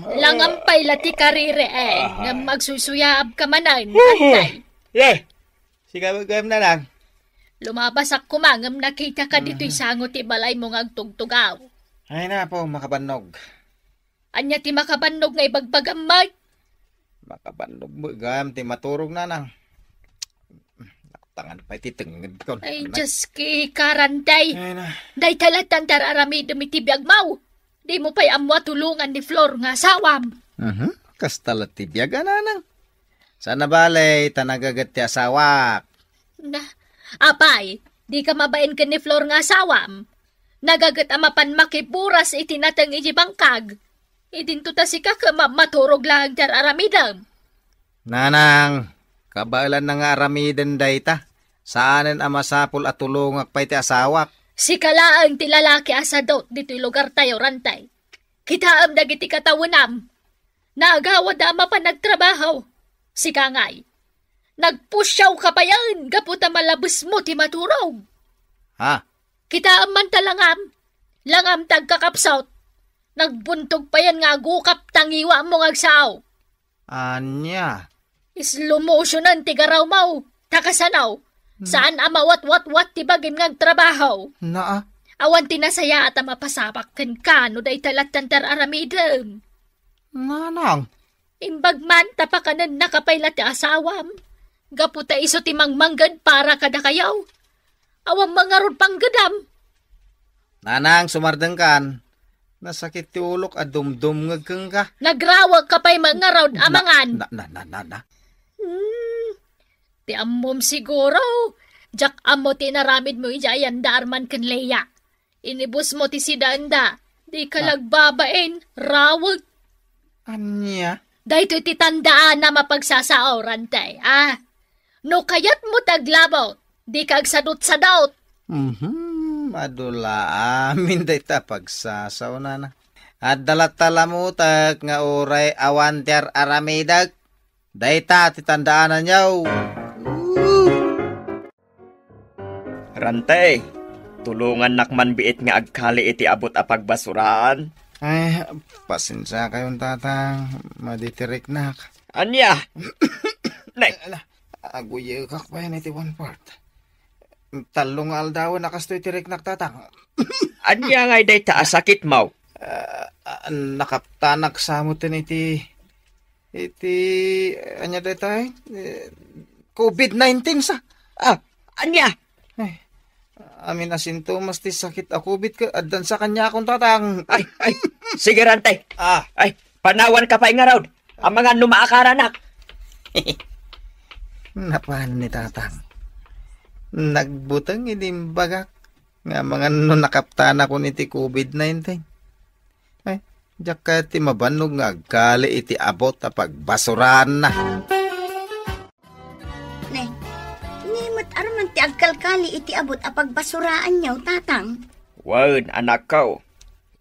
Langam pay la ti kariri, eh. Ngem magsuysuyaab ka manen, Rantay. Ye! Sika gayam, Nanang. Lumabasak koma ngem nakita ka ditoy sango ti balay mo nga agtugtugaw. Ay, napo, makabannog. Ania ti makabannog nga ibagbagam met? Makabannog met gayam ti maturog, Nanang. Naktangan pay ti tengnged ko. Ay, Diyos ki, Karanday. Ay, na. Dayta lattan ti ar-aramidem iti biag mo. Di mo pay ammo a tulongan ni Flor nga asawam. Mhm. Kasta la ti biag, a, Nanang. Sana balay, ta nagaget ti asawak. Na, apay, di ka mabain ken ni Flor nga asawam? Nagaget a mapan makiburas iti nateng iti bangkag. Idinto ta sika ket ma-, maturog laeng ti ar-aramidem. Nanang, kabaelanna nga aramiden dayta. Saanen a masapul a tulongak pay ti asawak. Sika laeng ti lalaki a sadot ditoy lugartayo, Rantay. Kitaem dagiti katawenam. Naagawada a mapan agtrabaho. Sika ngay, nagpusiaw ka payen gapu ta malabes mo ti maturog. Ha? Kitaem man ta langam. Langam ti agkakapsut. Nagbuntog payen nga agukap ta ngiwam mo nga agsao. Ania? Slow motionan ti garaw mo. Ta kasano? Hmm. Saan a mawatwatwat ti bagim nga agtrabaho. Naa. Awan ti nasayaat a mapasamak kenka no dayta lattan ti ar-aramidem. Nanang. Imbag man ta pakanennaka pay la ti asawam. Gapu ta isu ti mangmangged para kadakayo. Awan mangarud panggedam. Nanang, sumardengkan. Nasakit ti ulok a dumdumngeg kenka. Nagrawek ka pay mangarud a mangan. Na, na, na, na, na. Hmm, ti ammom siguro. Diak ammo ti inaramid mo idiay anda Arman ken Lea. Inibus mo ti sidaenda. Di ka lagbabain, rawek. Ania? Daytoy ti tandaanam a pagsasaoran, tay, a. No kayatmo ti aglabot, di ka agsadutsadot. Mhm, adu la amin dayta a pagsasaonana. Adda latta lamutek nga uray awan ti ar-aramidek. Dayta ti tandaananyo. Rante, tulongannak man biit nga agkali iti abut a pagbasuraan. Ay, pasensiakayon, tatang. Madi ti riknak. Ania? Ne. Ala, aguyekak payen iti one part. Tallo nga aldawen a kastoy ti riknak, tatang. Ania ngay dayta a sakitmo? Ah, ah, nakaptanak sa met iti, iti, ania dayta, eh? Eh, covid nineteen sa. Ah, ania? Ay, amin a sintomas ti sakit a covid ket addan sa kaniakon, tatang. Ay, ay, sige, Rante. Ah. Ay, panawanka pay ngarud. Amangan no maakaranak. Napan ni tatang. Nagbuteng idi imbagak nga amangan no nakaptanakon iti covid nineteen. Ay, diak kayat ti mabannog nga agkali iti abut a pagbasuraanna. Ne, ni met Arman ti agkalkali iti abut a pagbasuraanyo, tatang? Wen, anakko.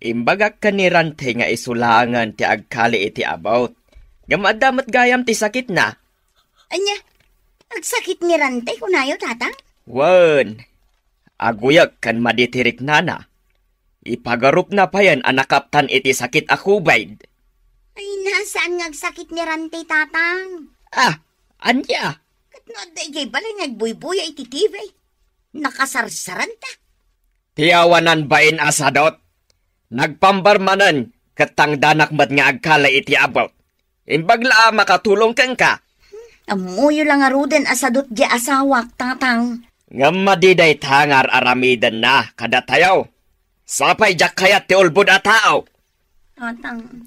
Imbagak ken ni Rante nga isu laengen ti agkali iti abut. Ngem adda met gayam ti sakitna. Ania? Agsakit ni Rante, kunayo, tatang? Wen, aguyek ken madi ti riknana. Ipagarupna payen a nakaptan iti sakit a covid. Ay, na, saan nga agsakit ni Rante, tatang? Ah, ania? Ket no adda idiay balay nga agbuybuya iti T V, nakasarsaranta. Ti awanan bain a sadot, nagpambar manen ket tangdanak met nga agkali iti abut. Imbag la a makatulong kenka. Ammoyo la ngaruden a sadot di asawak, tatang. Ngem madi dayta nga ar-aramidenna kadatayo. Sapay diak kayat ti ulbod a tao. Tatang.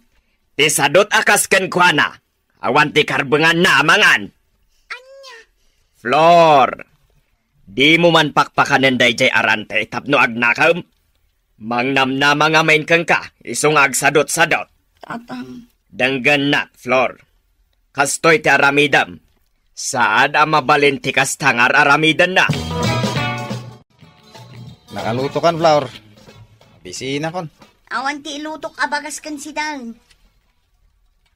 Ti sadot a kas kenkuana, awan ti karbenganna a mangan. Ania? Flor, dimo man pakpakanen daydiay a Rante tapno agnakem? Mangnamnama ngamin kenka, isu nga agsadot-sadot. Tatang. Denggennak, Flor. Kastoy ti aramidem. Saan a mabalin ti kasta nga ar-aramidenna. Nakalutokan, Flor. Bisinakon. Awan ti ilutok a bagas ken sidaen.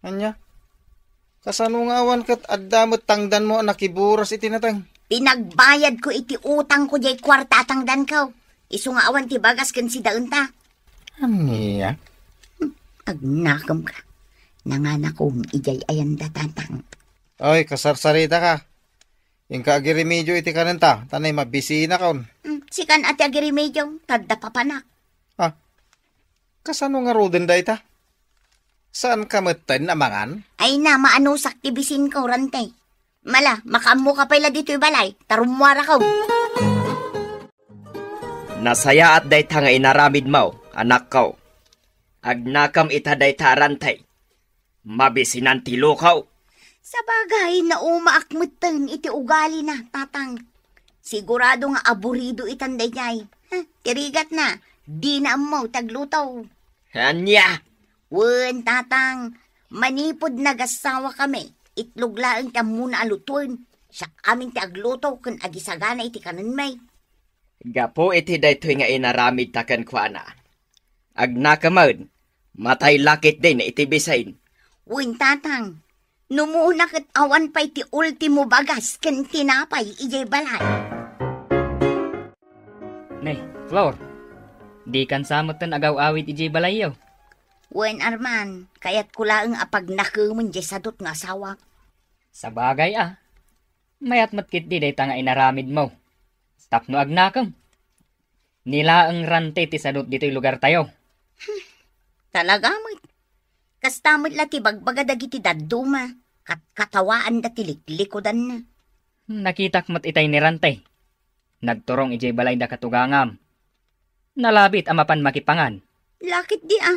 Ania? Kasano nga awan ket adda met tangdanmo a nakiburas iti nateng? Pinagbayadko iti utangko diay kuarta a tangdanko. Isu nga awan ti bagas ken sidaenta. Ania? Hmm, agnakemka. Nanganakon idiay ayanda, Tatang. Oy, kasarsaritaka. Inka agiremedio iti kanenta, ta nay mabisinakon. Hmm, sikan a ti agiremedio, ta adda papanak. Ah, kasano ngaruden dayta? Saanka metten a mangan? Ay na, maanusak ti bisinko, Rantay. Mala, makaammoka pay la ditoy balay, ta rummuarako. Nasayaat dayta nga inaramidmo, anakko. Agnakem ita dayta a Rantay. Mabisinan ti lukaw. Sabagay, naumaak metten iti ugalina, Tatang. Sigurado nga aburido itan daydiay. Ha, ti rigatna, dina ammo ti agluto. Ania? Wen, Tatang, manipud nagassawakami, itlog laeng ti ammona a lutoen. Siak amin ti agluto ken agisagana iti kanenmi. Gapu iti daytoy nga inaramidta kenkuana, agnakemen, matay la ketdin iti bisin. Wen, Tatang, numona ket awan pay ti ultimo bagas ken tinapay idiay balay. Nay, Flor, dikan sa metten agaw-awid idiay balayyo? Wen, Arman, kayatko laeng a pagnakemen diay sadut nga asawak. Sabagay a, mayat met ketdi dayta nga inaramidmo. Tapno agnakem. Ni laeng Rantay ti sadut ditoy lugartayo. Talaga met. Kasta met la ti bagbaga dagiti dadduma, kat-katawaanda ti liklikudanna. Nakitak met itay ni Rantay. Nagturong idiay balayda katugangam. Nalabit a mapan makipangan. La ketdi a.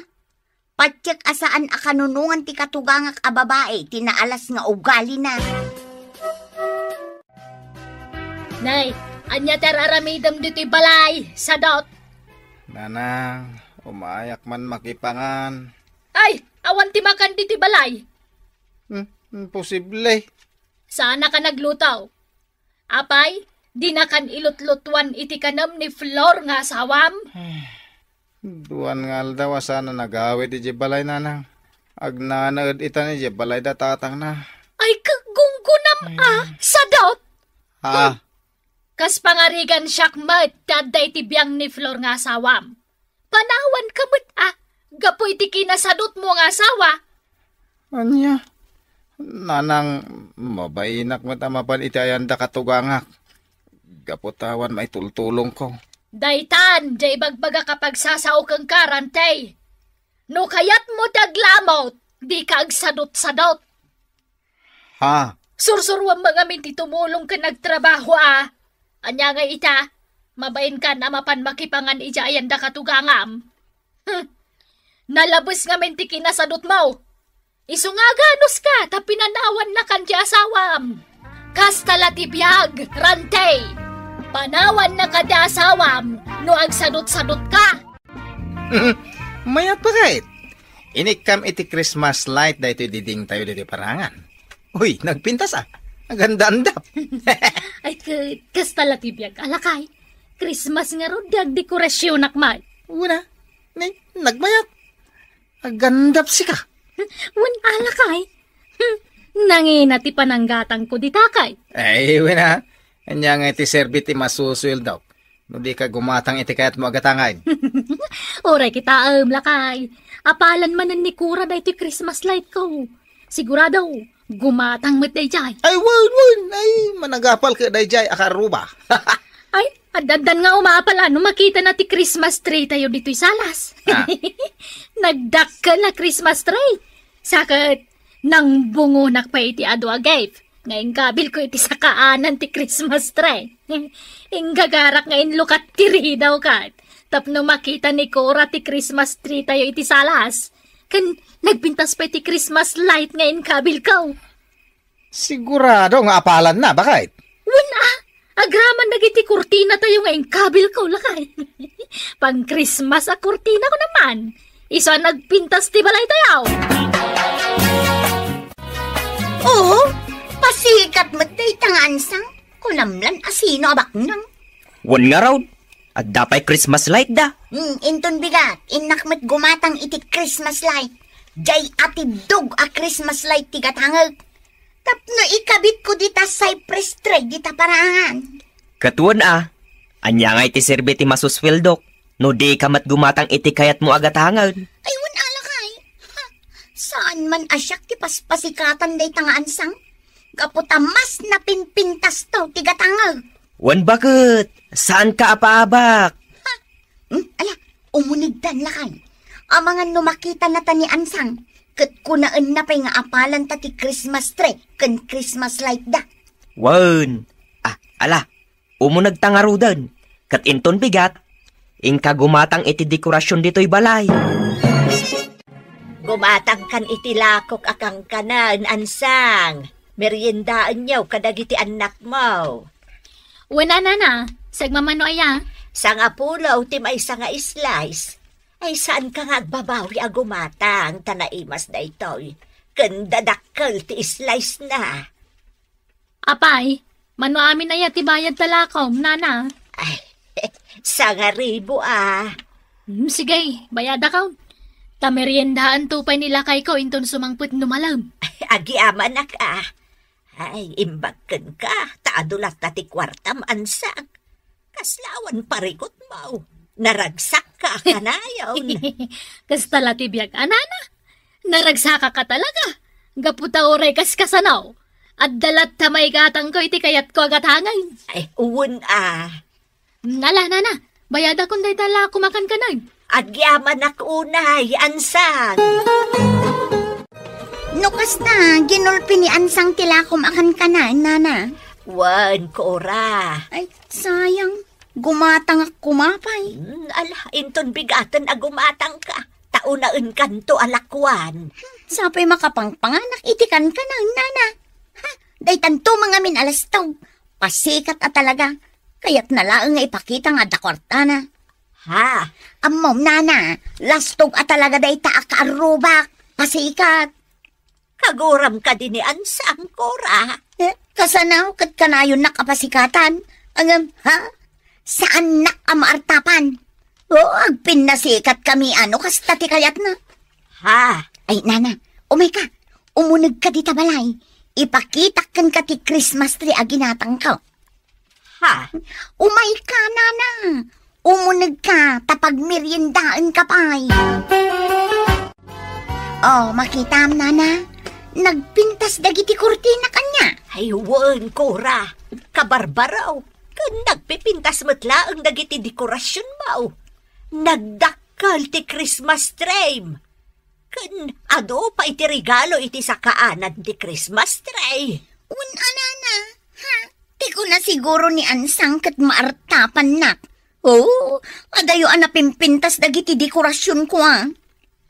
Patiek a saan a kanunongan ti katugangak a babai ti naalas nga ugalina. Nay, ania ti ar-aramidem ditoy balay, sadot? Nanang, umayak man makipangan. Ay, awan ti makan ditoy balay. Hmm, imposible. Saanaka nagluto. Apay, dinakan ilutlutuan iti kanem ni Flor nga asawam? Duan nga aldaw a saan a nagawid idiay balay, Nanang. Agnanaed itan idiay balay da tatangna. Ay, kagunggunam a, sadot? Ah. Hmm. Kas pangarigan siak met ti adda iti biang ni Flor nga asawam. Panawanka met a, gapu iti kinasadutmo nga asawa. Ania? Nanang, mabainak met a mapan iti ayanda katugangak. Gapu ta awan maitultulongko. Daytan, diay ibagbagak a pagsasao kenka, Rantay. No kayatmo ti aglamut, dika agsadutsadut. Ha? Sursuruam ngamin ti tumulong ken agtrabaho a. Ania nga ita, mabainkan a mapan makipangan idiay ayanda katugangam. Hmm. Nalabes ngamin ti kinasadutmo. Isu nga aganuska ta pinanawannakan ti asawam. Kasta la ti biag, Rantay. Panawannaka ti asawam no agsadutsadutka. Mayat pa kayat? Inikkam iti Christmas light daytoy didingtayo ditoy parangan. Uy, nagpintas a. Aganda-andap. Ay, k-, kasta la ti biag, a lakay. Christmas ngarud, ti agdekorasionak met. Una, ni, nagmayat. Agandap sika. Wen, a lakay. Hmm, nangina ti pananggatangko dita kay. Ay, wen a. Ania nga iti serbi ti masusueldok? No dika gumatang iti kayatmo a gatangay. Uray kitaem, lakay. Apalan manen ni Kura daytoy Christmas light ko. Sigurado, gumatang met daydiay. Ay, wen, wen. Ay, managapal ka daydiay a karuba. Ay, addan nga umapal a no makitana ti Christmas tree tayo ditoy salas. Ah. Nagdakkel a Christmas tree. Sa ket, nangbungonak pay iti adu a gift nga inggabilko iti sakaanan ti Christmas tree. Inggagarak nga inlukat ti ridaw ket tapno makita ni Cora ti Christmas tree tayo iti salas. Ken nagpintas pay ti Christmas light nga inkabilko. Sigurado nga apalanna, baket? Wen a, agraman dagiti kurtina tayo nga inkabilko, lakay. Pang-Christmas a kurtina ko naman. Isu a nagpintas ti balaytayo. Oo, pasikat met dayta nga ansang. Kunam lan a sino a baknang. Wen ngarud, adda pay Christmas light da. Hmm, inton bigat, innak met gumatang iti Christmas light. Jay atiddog a Christmas light ti gatangek. Tapno ikabitko dita cypress tree dita paraangan. Ket wen a, ania ngay ti serbi ti masusweldok no dika met gumatang iti kayatmo a gatangen? Ay, wen a lakay. Ha, saan man a siak ti paspasikatan dayta nga ansang? Gapu ta mas napinpintasto ti gatangek. Wen baket, saanka a paabak. Ha? Hmm, ala, umunegtan lakay. Amangan no makitanata ni ansang, ket kunaenna pay nga apalanta ti Christmas tree ken Christmas light da. Wen. Ah, ala, umunegta ngaruden. Ket inton bigat, inka gumatang iti dekorasion ditoy balay. Gumatangkan iti lakok a kankanen, ansang. Meriendaenyo kadagiti annakmo. Wen a, nana, sagmamano aya? Sangapulo ti maysa nga slice. Ay, saanka nga agbabawi a gumatang ta naimas daytoy. Ken dadakkel ti slice na. Apay, mano amin aya ti bayad ta lakom, nana? Ay, sangaribu a. Hmm, sige, bayadakon. Ta meriendaanto pay ni lakayko inton sumangpet no malem. Ay, agyamanak a. Ay, imbag kenka, ta adu latta ti kuartam, ansang. Kasla awan parikutmo. Naragsakka a kanayon. Kasta la ti biag a, nana. Naragsakak a talaga. Gapu ta uray kaskasano, adda latta maigatangko iti kayatko a gatangen. Ay, wen a. Ala, nana, bayadakon dayta lakom a kankanen. Agyamanak unay, ansang. No kasta, ginulpi ni ansang ti lakom a kankanen, nana. Wen, Cora. Ay, sayang. Gumatangak koma pay. Hmm, ala, inton bigaten a gumatangka. Ta unaenkanto a lakuan. Sapay makapangpanganak iti kankanen, nana. Ha? Daytanto mangamin a lastog. Pasikat a talaga. Kayatna laeng nga ipakita nga adda kuartana. Ha? Ammom, nana, lastog a talaga dayta a kaarrubak. Pasikat. Kaguram kadi ni ansang, Cora? Eh, kasano ket kanayonnak a pasikatan? Ngem, ha? Saannak a maartapan. O, agpinnasikat kami, ano, kasta ti kayatna. Ha? Ay, nana, umayka. Umunegka dita balay. Ipakitak kenka ti Christmas tree a ginatangko. Ha? Umayka, nana. Umunegka, ta pagmeriendaenka pay. Oh, makitam, nana. Nagpintas dagiti kurtina kanya. Ay, wen, Cora. Kabarbaro. Ken nagpipintas met laeng dagiti dekorasionmo. Nagdakkel ti Christmas tree. Ken adu pay ti regalo iti sakaanan ti Christmas tree. Wen a, nana, ha? Ti kuna siguro ni ansang ket maartapannak. Oo, adayo a napimpintas dagiti dekorasionko, a.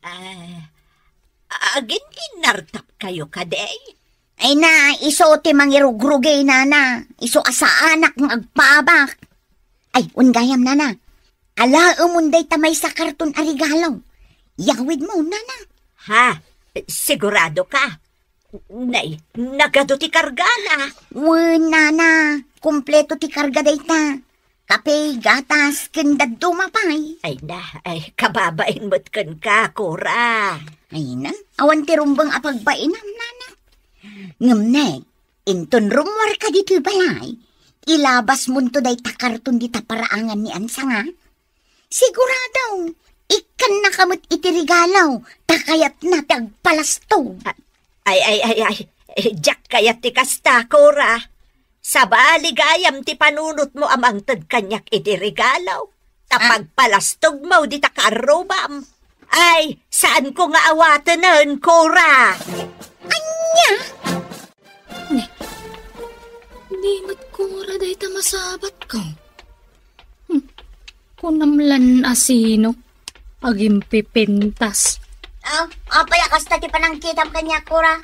Ah, agin-innartapkayo kadi? Ay na, isu ti mangirugrugay, nana. Isu a saanak nga agpaabak. Ay, wen gayam, nana. Alaemon dayta maysa karton a regalo. Yawidmo, nana. Ha? Sigurado ka? Nay, nagadu ti kargana. Wen, nana. Kompleto ti karga dayta. Kape, gatas, ken dadduma pay. Ay na, ay, kababain met kenka, Cora. Ay na, awan ti rumbeng a pagbainam, nana. Ngem ne, inton rummuarka ditoy balay, ilabasmonto dayta karton dita paraangan ni ansang, a. Sigurado, ikkannaka met iti regalo, ta kayatna ti agpalastog. Ay, ay, ay, ay, eh, diak kayat ti kasta, Cora. Sabali gayam ti panunotmo a mangted kaniak iti regalo. Ta, ah, pagpalastogmo dita kaarrubam. Ay, saanko nga awatenen, Cora. Ania? Ne, di met Cora dayta masabatko. Hmm, kunam lan a sino agimpipintas. Ah, apay a kasta ti panangkitam kaniak, Cora?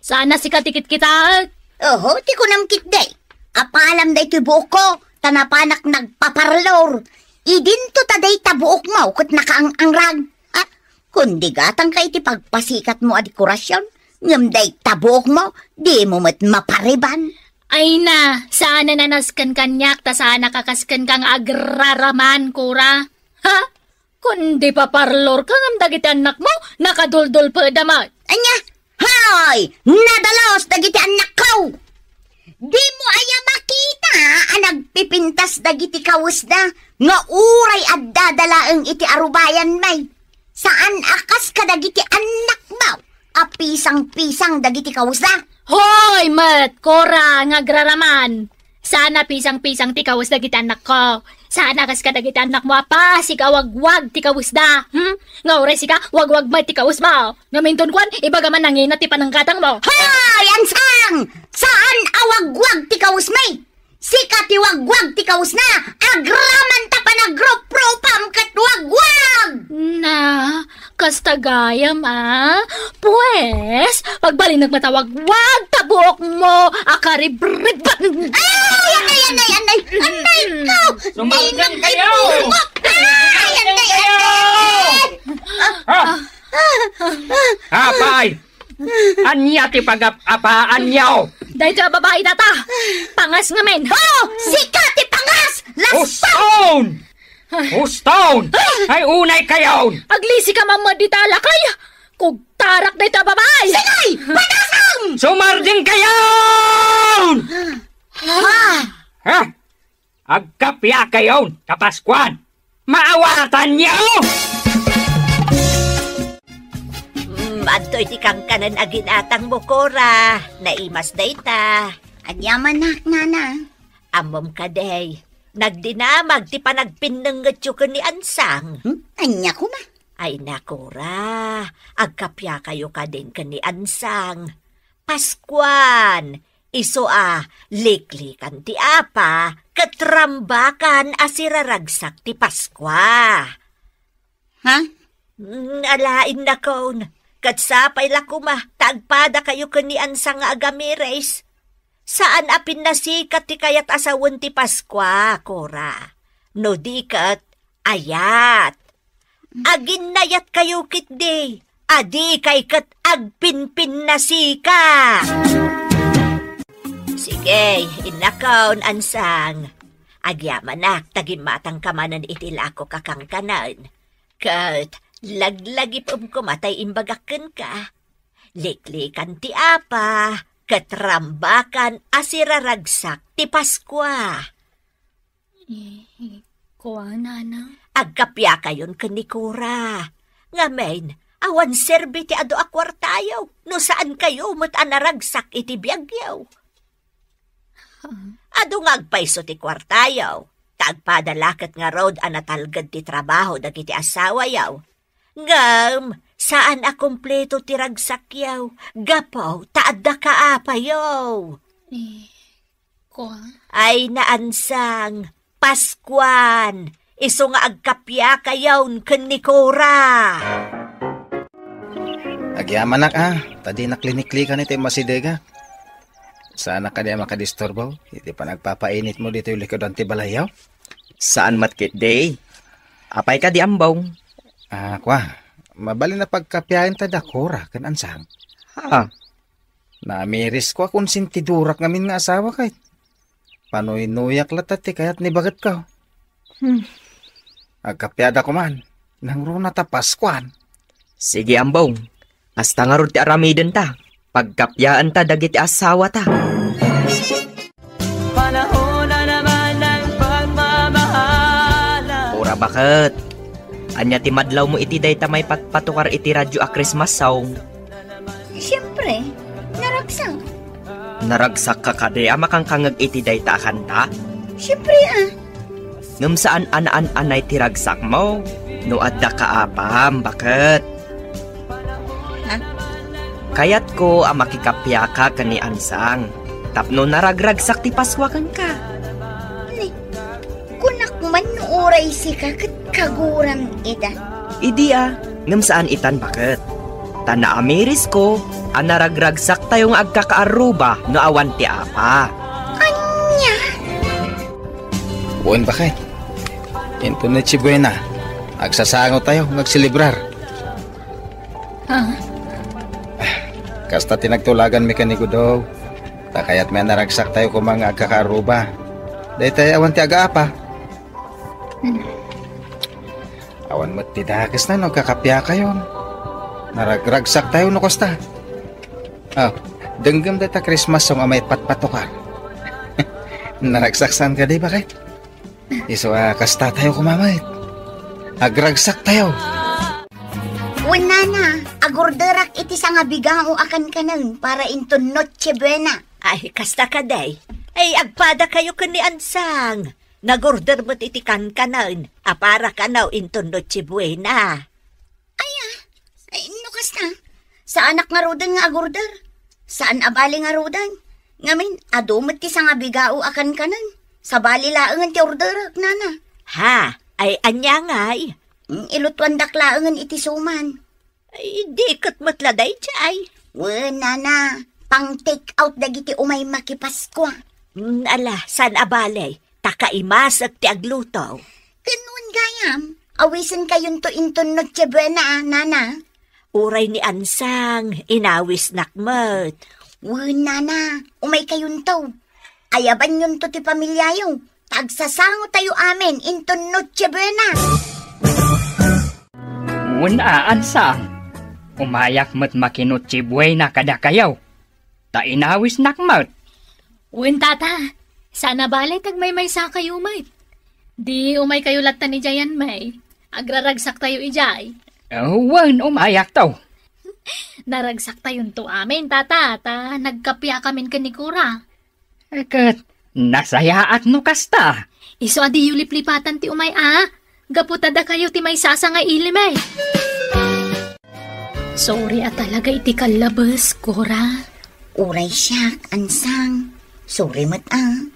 Saan a sika ti kitkitaek? Oho, ti kunam ketdi. Apalam daytoy buokko, ta napanak nagpaparlor. Idinto ta dayta buokmo ket nakaang-angrag. Ah, Kundi gatangka iti pagpasikatmo a dekorasyon, ngem dayta buokmo, dimo met mapariban. Ay na, saan a nasken kaniak, ta saan a kakasken ka nga agraraman, Kora. Ha? Kundi paparlor ka ngem dagiti annakmo, nakaduldulpeda met. Ania? Hoy! Nadalus dagiti annakko! Dimo aya makita a nagpipintas dagiti kawesda nga uray adda da laeng iti arubayan, may? Saan a kas kadagiti annakmo a pisang-pisang dagiti kawesda? Hoy, met, Kora, nga agraraman. Saan a pisang-pisang ti kawes dagiti annakko. Saan a kas kadagiti annakmo a pasig a wagwag ti kawesda. Hmm? Nga uray sika, wagwag met ti kawesmo. Ngem inton kuan, ibaga man nangina ti pananggatangmo. Hoy, Ansang! Saan a wagwag ti kawesmi? Sika ti wagwag ti kawesna. Agraman ta panagruprupam ket wagwag! Na, kasta gayam, a? Pues, pagbalinnak met a wagwag ta buokmo a karibribat. Ay, anay, anay, anay, anay ko! Sumanggan kayo! Ay, anay, anay! Ha? Apay! Ania ti pagap-apaanyo? Daytoy a babai data. Pangas ngamin. Oh, sika ti pangas! Lastan! Uston! Uston! Ay, unay kayon! Aglisi ka mamad dita, lakay! Kugtarak dayta a babae! Sige! Padasam! Sumardeng kayon! Ha? Ha? Agkappia kayon, Kapaskuan! Maawatanyo! Mm, adtoy ti kankanen a ginatangmo, Kora. Naimas dayta. Ania manak, nana? Ammom kadi, nagdinamag ti panagpinnengetyo ken ni Ansang. Hmm? Ania koma? Ay, nakura, agkappiakayo kadin ken ni Ansang. Paskuan, isu a liklikan ti apa ket rambakan a siraragsak ti Paskua. Ha? Mm, alaennakon. Ket sapay la koma ta agpadakayo ken ni Ansang nga agamiris. Saan a pinnasikat ti kayat a sawen ti Paskua, Kora. No di ket, ayat. Aginnayatkayo ketdi, a dikay ket agpinpinnasika. Sige, innakon, Ansang. Agyamanak ta gimmatangka manen iti lakok a kankanen. Ket laglagipem koma tay imbagak kenka. Liklikan ti apa, ket rambakan a siraragsak ti Paskua. Eh, kua, Nanang? Agkappiakayon ken ni Kora. Ngamin, awan serbi ti adu a kuartayo, no saankayo met a naragsak iti biagyo. Adu nga agpayso ti kuartayo, ta agpada la ket ngarud a natalged ti trabaho dagiti asawayo. Ngem, saan a kompleto ti ragsakyo, gapu ta adda kaapayo. Eh, kua? Ay, naansang, Paskuan, isu nga agkappiakayon ken ni Kora. Agyamanak, a, ta dinak liniklikan iti masidega. Saanak kadi a makadisturbo iti panagpapainitmo ditoy likudan ti balayyo? Saan met ketdi. Apay kadi, Ambong? A, kua, mabalin a pagkappiaen ta da Kora ken Ansang. Ha? Naamirisko a konsentidorak ngamin nga asawa ket panuynuyak latta ti kayat ni baketko. Hmm. Agkappiada koman, nangruna ta Paskuan. Sige, Ambong. Kasta ngarud ti aramidenta. Pagkappiaenta dagiti asawata. Panahon na naman ng pagmamahalan. Kora, baket. Ania ti madlawmo iti dayta maipatpatukar iti radyo a Christmas song? Siyempre, naragsak. Naragsakka kadi a makankangeg iti dayta a kanta? Siyempre, a. Ngem saan a naan-anay ti ragsakmo no adda kaapam, baket. Ha? Kayatko a makikappiaka ken ni Ansang tapno naragragsak ti Paskua kenka. Ni, kunak man no uray sika ket kaguram ida. Idi a, ngem saan itan, baket. Ta naamirisko a naragragsaktayo nga agkakaarruba no awan ti apa. Ania? Wen, baket. Inton Noche Buena, agsasangotayo nga agselebrar. Ah. Kasta ti nagtulaganmi ken ni Gudo. Ta kayatmi a naragsaktayo koma nga agkakaarruba. Daytay awan ti agaapa. Hmm. Awan met ti dakesna no agkakapiakayon. Naragragsaktayo no kasta. Ah, denggem dayta Christmas song a maipatpatukar. Naragsaksan kadi, baket? Isu a kastatayo koma met. Agragsaktayo. Wen, nana, agorderak iti sangabigao a kankanen para inton Noche Buena. Ay, kasta kadi. Ay, agpadakayo ken ni Ansang. Nagorder met iti kankanen a para kano inton Noche Buena. Ay, ah. Ay, no kasta, saanak ngaruden nga agorder. Saan a bali ngaruden. Ngamin, adu met ti sangabigao a kankanen. Sabali laengen ti orderak, nana. Ha? Ay, ania ngay? Mm, ilutuandak laengen iti suman. Ay, di ket met la daydiay. Wen, nana, pang-take out dagiti umay makipaskua. Mm, ala, saan a bali, ta kaimasek ti agluto. Ken wen gayam, awisenkayonto inton Noche Buena, a, nana? Uray ni Ansang, inawisnak met. Wen, nana, umaykayonto. Ayabanyonto ti pamiliayo, ta agsasangotayo amin inton Noche Buena. Wen a, Ansang, umayak met maki-Noche Buena kadakayo, ta inawisnak met. Wen, tata, saan a bali ta agmaymaysakayo met. Di umaykayo latta idiayen, may. Agraragsaktayo idiay. Oh, wen, umayakto. Naragsaktayonto amin, tata, ta nagkapiakamin ken ni Cora. Ket nasayaat no kasta. Isu a diyo liplipatan ti umay a, gapu ta dakayo ti maysasa nga ilim, eh. Sorry a talaga iti kallabes, Cora. Uray siak, Ansang. Sorry met a.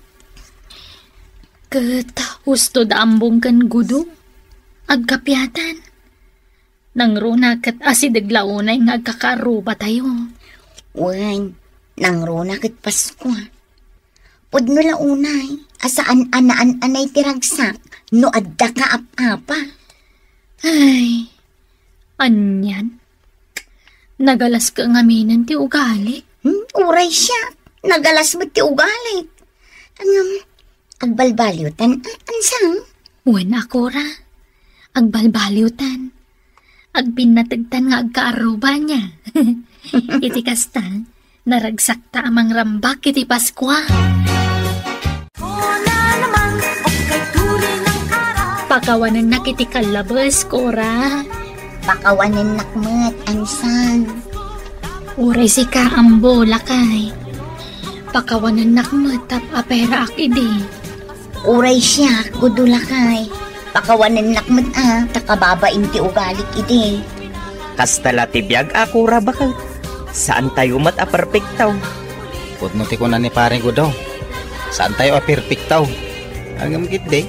Ket husto da Ambong ken Gudo. Agkapiatan. Nangruna ket asideg la unay nga agkakaarrubatayo. Wen, nangruna ket Paskua. Pudno la unay a saan a naan-anay ti ragsak no adda kaap-apa. Ay, anian? Nagalas ka ngaminen ti ugali? Hmm, uray siak. Nagalas met ti ugali. Ngem, agbalbaliwtan, a-, Ansang? Wen a, Cora. Agbalbaliwtan. Agpinnategtan nga agkaarruba nia. Iti kasta, naragsakta a mangrambak iti Paskua. Pakawanennak iti kallabes, Cora. Pakawanennak met, Ansang. Uray sika, Ambo, lakay. Pakawanennak met tapno aperaak idi. Uray siak, Gudo, lakay. Pakawanennak met a, ta kababain ti ugalik idi. Kasta la ti biag a, Cora, baket. Saantayo met a perpekto. Pudno ti kuna ni Pare Gudo. Saantayo a perpekto. Ngem ketdi,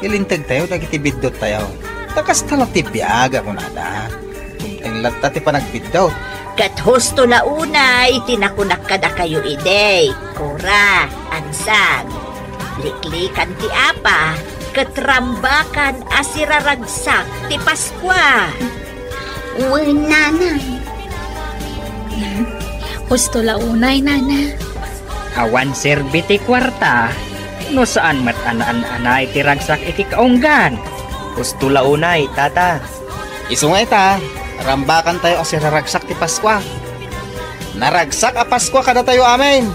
ilintegtayo dagiti bidduttayo. Ta kasta la ti biag a kunada. Dumteng latta ti panagbiddut. Ket husto la unay ti nakunak kadakayo idi, Cora, Ansang. Liklikan ti apa, ket rambakan a siraragsak ti Paskua. Wen, nana. Husto la unay, nana. Awan serbi ti kuarta, no saan met a naan-anay ti ragsak iti kaunggan. Husto la unay, tata. Isu nga ita, rambakantayo a siraragsak ti Paskua. Naragsak a Paskua kadatayo amin!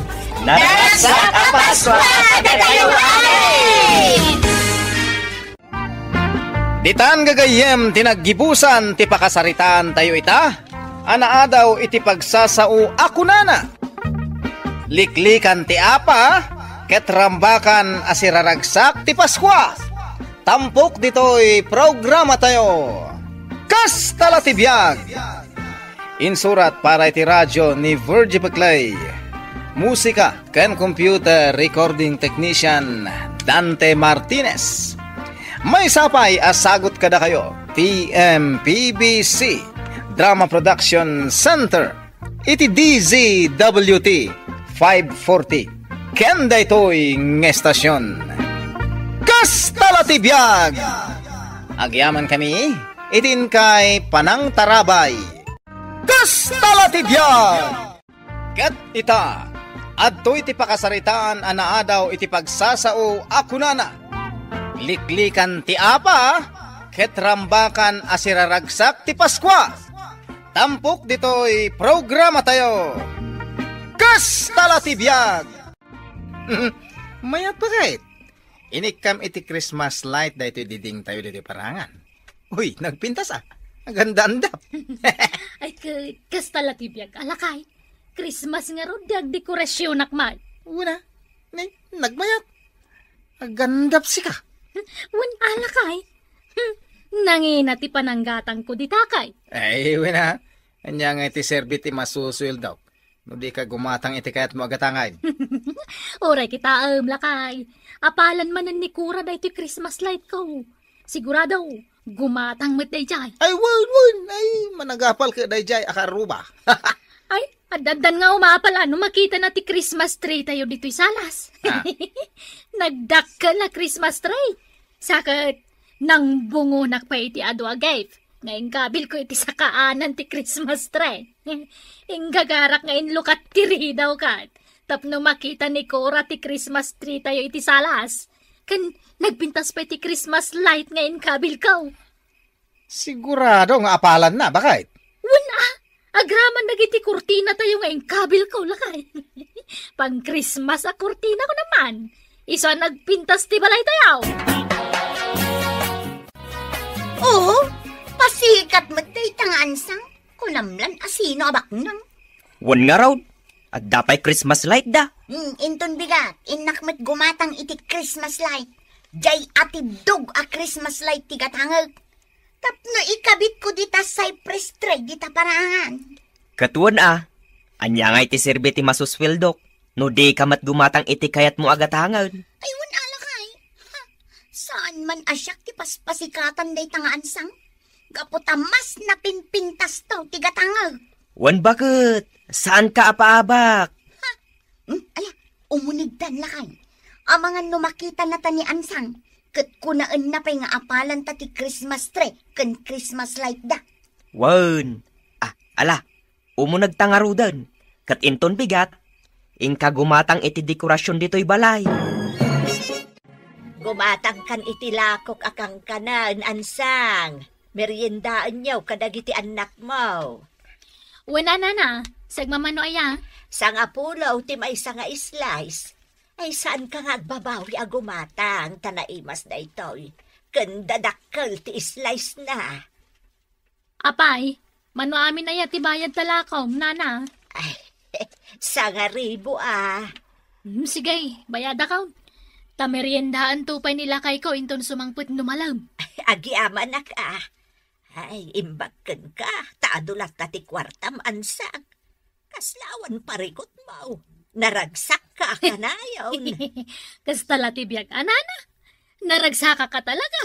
Naragsak a Paskua kadatayo amin! Ditan gagayyem ti naggibusan ti pakasaritaantayo ita, a naadaw iti pagsasao a kunana, Liklikan ti apa, ket rambakan a siraragsak ti Paskua. Tampok ditoy programatayo. Kasta la ti biag! Insurat para iti radio ni Virgie Peclay. Musika ken computer recording technician Dante Martinez. Maysa pay a sagut kadakayo ti M P B C Drama Production Center iti D Z W T five forty ken daytoy nga estasion. Kasta la ti biag! Agyamankami iti inkay panangtarabay. Kasta la ti biag! Ket ita, adtoy ti pakasaritaan a naadaw iti pagsasao a kunana, "Liklikan ti Apa, ket rambakan a siraragsak ti Paskua." Tampok ditoy programatayo, Kasta la ti biag! Mayat pa kayat? Inikkam iti Christmas light daytoy didingtayo ditoy parangan. Uy, nagpintas a. Aganda-andap. Ay, ka-, kasta la ti biag, a lakay. Christmas ngarud, di agdekorasionak man. Una, ni, nagmayat. Agandap sika. Wen, a lakay. Hmm, nangina ti pananggatangko dita kay. Ay, wen a. Ania nga iti serbi ti masusueldok no di ka gumatang iti kayatmo a gatangan? Uray kitaem, lakay. Apalan manen ni Kora daytoy Christmas light ko. Sigurado, gumatang met dayjay. Ay, wen, wen. Ay, managapal ket dayjay a kaarruba. Ay, addan nga umapal a no makitana ti Christmas tree tayo ditoy salas. Ah. Nagdakkel a Christmas tree. Sa ket, nangbungonak pay iti adu a gift nga inggabilko iti sakaanan ti Christmas tree. Inggagarak nga inlukat ti ridaw kat tapno makita ni Kora ti Christmas tree tayo iti salas. Ken nagpintas pay ti Christmas light nga inkabilko. Sigurado nga apalanna, baket? Wen a, agraman dagiti kurtina tayo nga inkabilko, lakay. Pang-Christmas a kurtina ko naman. Isu a nagpintas ti balay tayo. Oo, pasikat met dayta nga ansang. Kunam lan a sino a baknang. Wen ngarud, adda pay Christmas light da. Hmm, inton bigat, innak met gumatang iti Christmas light. Jay atiddog a Christmas light ti gatangek. Tapno ikabitko dita cypress tree dita parangan. Ket wen a, ania nga iti serbi ti masusweldok no di ka met gumatang iti kayatmo a gatangen? Ay, wen a lakay. Ha, saan man a siak ti paspasikatan dayta nga ansang? Gapu ta mas napinpintasto ti gatangek. Wen baket, saanka a paabak. Ha? Hmm, ala, umunegdan lakay. Amangan no makitanata ni ansang, ket kunaenna pay nga apalanta ti Christmas tree ken Christmas light da. Wen. Ah, ala, umunegta ngaruden. Ket inton bigat, inka gumatang iti dekorasion ditoy balay. Gumatangkan iti lakok a kankanen, ansang. Meriendaenyo kadagiti annakmo. Wen a, nana, sagmamano aya? Sangapulo ti maysa nga slice. Ay, saanka nga agbabawi a gumatang, ta naimas daytoy. Ken dadakkel ti slice na. Apay, mano amin aya ti bayad ta lakom, nana? Ay, sangaribu a. Hmm, sige, bayadakon. Ta meriendaanto pay ni lakayko inton sumangpet no malem. Agyamanak a. Ay, imbag kenka, ta adu latta ti kuartam, ansang. Kasla awan parikutmo. Naragsakka a kanayon. Kasta la ti biag a, nana. Naragsakak a talaga.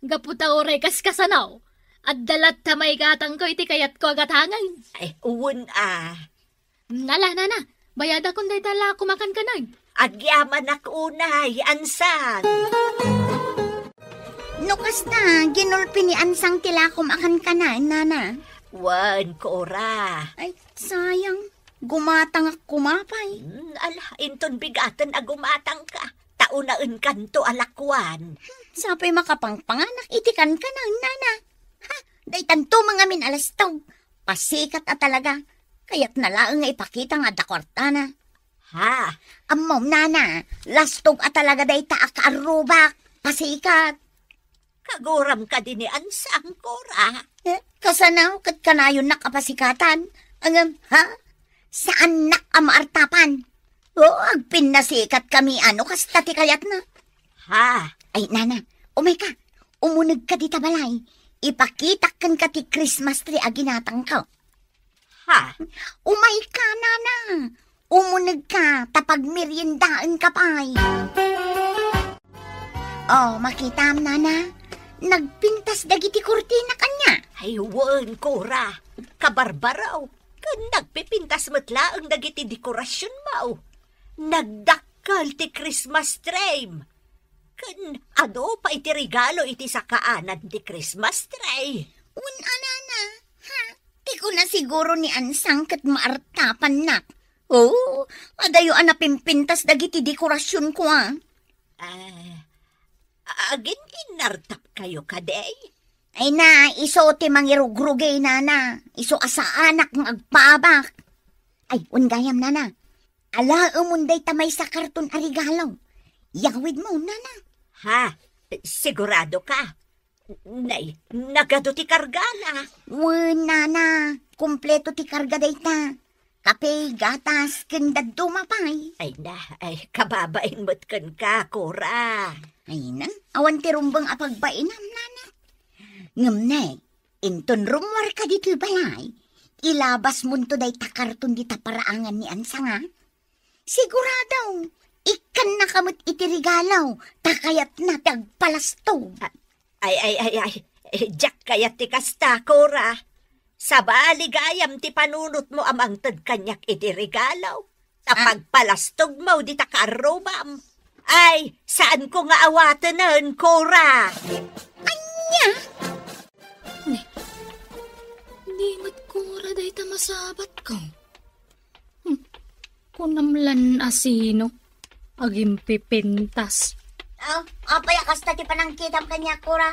Gapu ta uray kaskasano, adda latta maigatangko iti kayatko a gatangen. Ay, wen a. Ala, nana, bayadakon dayta lakom a kankanen. Agyamanak unay, ansang. No kasta, ginulpi ni ansang ti lakom a kankanen, nana. Wen, Kora. Ay, sayang. Gumatangak koma pay. Hmm, ala, inton bigaten a gumatangka. Ta unaenkanto a lakuan. Sapay makapangpanganak iti kankanen, nana. Ha, daytanto mangamin a lastog. Pasikat a talaga. Kayatna laeng nga ipakita nga adda kuartana. Ha? Ammom, nana, lastog a talaga dayta a kaarrubak. Pasikat. Kaguram kadi ni ansang, Kora? Eh, kasano ket kanayonnak a pasikatan? Ngem, ha? Saannak a maartapan. O, agpinnasikat kami a no kasta ti kayatna. Ha? Ay, nana, umayka. Umunegka dita balay. Ipakitak kenka ti Christmas tree a ginatangko. Ha? Umayka, nana. Umunegka, ta pagmeriendaenka pay. O, makitam, nana. Nagpintas dagiti kurtina kaniak. Ay, wen, Kora. Kabarbaro. Ken nagpipintas met laeng dagiti dekorasionmo. Nagdakkel ti Christmas tree. Ken adu pay ti regalo iti sakaanan ti Christmas tree. Wen a, nana. Ha? Ti Kuna siguro ni Ansang ket maartapannak. Oo, adayo a napimpintas dagiti dekorasionko, a. Ah, agin-innartapkayo kadi? Ay na, isu ti mangirugrugay, nana. Isu a saanak nga agpaabak. Ay, wen gayam, nana. Alaemon dayta maysa karton a regalo. Yawidmo, nana. Ha? Sigurado ka? Nay, nagadu ti kargana. Wen, nana, kompleto ti karga dayta. Kape, gatas, ken dadduma pay. Ay na, ay, kababain met kenka, Cora. Ay na, awan ti rumbeng a pagbainam, nana. Ngem nay, inton rummuarka ditoy balay, ilabasmonto dayta karton dita paraangan ni Ansang, a. Sigurado, ikkannaka met iti regalo, ta kayatna ti agpalastog. A-, ay, ay, ay, ay, eh, diak kayat ti kasta, Cora. Sabali gayam ti panunotmo a mangted kaniak iti regalo. Ta Ah. pagpalastogmo dita kaarrubam. Ay, saanko nga awatenen, Cora. Ania? Ne, di met Cora dayta masabatko. Hmm, kunam lan a sino agimpipintas. Aw, apay a kasta ti panangkitam kaniak, Cora?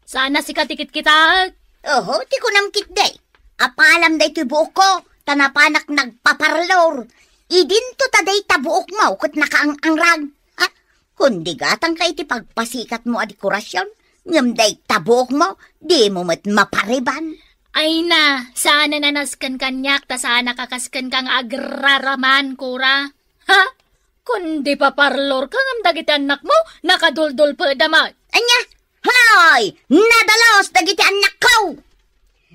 Saan a sika ti kitkitaek? Oho, ti kunam ketdi. Apalam daytoy buokko, ta napanak nagpaparlor. Idinto ta dayta buokmo ket nakaang-angrag. Ha? Kundi gatangka iti pagpasikatmo a dekorasion, ngem dayta buokmo, dimo met mapariban. Ay na, saan a nasken kaniak, ta saan a kakaskenka nga agraraman, Cora. Ha? Kundi paparlorka ngem dagiti annakmo, nakaduldulpeda met. Ania? Hoy! Nadalus dagiti annakko!